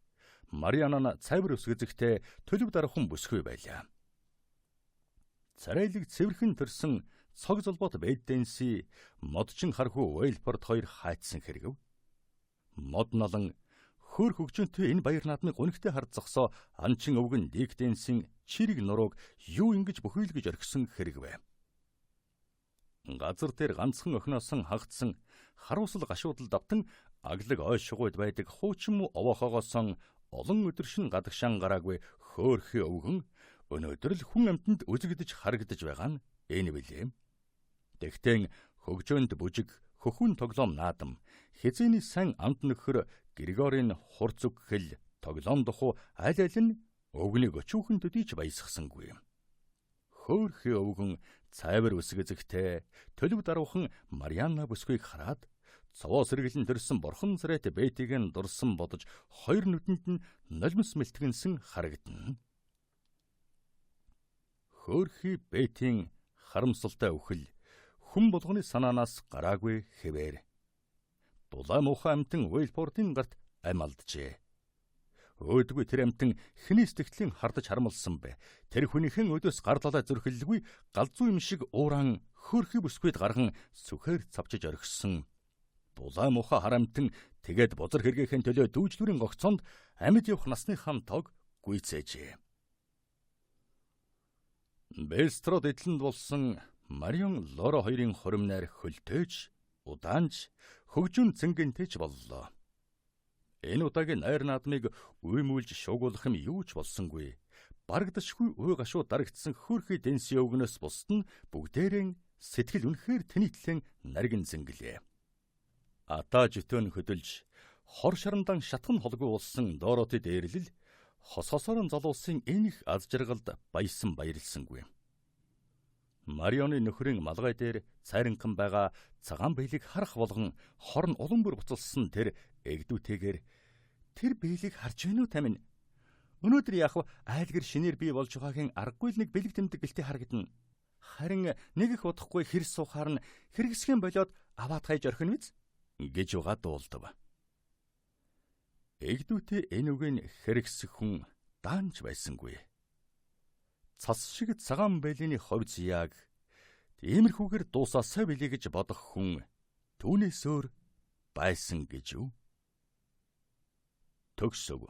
Мариана нь цайвар өс гэзэгтэй төлөв дарахун бүсгүй байлаа. Царайлаг цэвэрхэн төрсөн цог золбоот Бэдденси модчин хархүү Уэлфорд хоёр хайцсан хэрэгв. Мод налан хөөр хөгжөөнтэй энэ баяр наадмыг гунигтай хард зогсоо анчин өвгөн Дикденсийн чирэг нурууг юу ингэж бүхийлгэж орхисон хэрэг вэ? Газар дээр ганцхан охиноосон хагцсан харуусал гашуудал давтан аглаг ой шугуйд байдаг хуучин муу овоохоогоосон Олон өдөр шин гадагшаан гараагүй хөөхий өвгөн өнөөдөр л хүн амьтанд үзэгдэж харагдаж байгаа нь энэ билээ. Тэгтэн хөгжөөнд бүжиг хөхүүн тоглоом наадам хэзээний сайн амт нөхөр Григорийн хур зүг хэл тоглоом духуу аль аль нь өвгнийг өчүүхэн төдийч баясгасангүй. Хөөхий өвгөн цайвар үсгэзэгтэй төлөв даруухан Марианна бүсгүйг хараад цовоо сэргэлэн төрсөн бурхан царайт Бетиг нь дурсан бодож хоёр нүдэнд нь нулимс мэлтгэнсэн харагдана. Хөөхий Бетийн харамсалтай үхэл хүн болгоны санаанаас гараагүй хэвээр. Дулаа муухай амтан Уэлпортын гарт ам алджээ. Өөдгүй тэр амтан хиний сэтгэлийн хардаж хармалсан бэ. Тэр хүнийхэн өдөөс гарлалаа зөрхөлгүй галзуу юм шиг ууран хөөрхий бүсгүйд гарган сүхээр цавчиж орхисон. Дулаа муухай харамтан тэгээд бузар хэргийнхэн төлөө дүүжлүүрийн гогцоонд амьд явах насныхаа тоог гүйцээжээ. Бестрод эдлэнд болсон Марион Лоро хоёрын хуримнаар хөлтөөж, удаанч, хөгжүүн цэнгэнтэйч боллоо. Энэ удаагийн найр наадмыг уймуулж шуугуулах юм юу ч болсонгүй. Барагдашгүй уй гашуу дарагдсан хөөрхий дэнсийн өвгнөөс бусд нь бүгдээрэн сэтгэл үнэхээр тэнитлэн наргин зэнгэлээ. Атаа жөтөн хөдөлж хор шарандан шатхан холгүй болсон Дороти дээрлэл хос хосорон залуусын энэх аз жаргалд баясан баярлсангүй. Марионы нөхрийн малгай дээр цайранхан байгаа цагаан биелийг харах болгон хор нь улам бүр буцалсан тэр эгдүүтэйгээр тэр биелийг харж байна уу тамин? Өнөөдөр яах вэ? Айлгэр шинээр бий болж байгаагийн аргагүй л нэг бэлэг тэмдэг гэлтэй харагдана. Харин нэг их удахгүй хэр суухаар нь хэрэгсгэн болиод аваад хайж орхино биз? Гэж угаа дуулдав. Эгдүүтэй энэ үгийн хэрэгсэх хүн даанч байсангүй. Цас шиг цагаан бэлэний ховз яг иймэрхүүгээр дуусаасай билээ гэж бодох хүн түүнээс өөр байсан гэж үү? Төгсөв.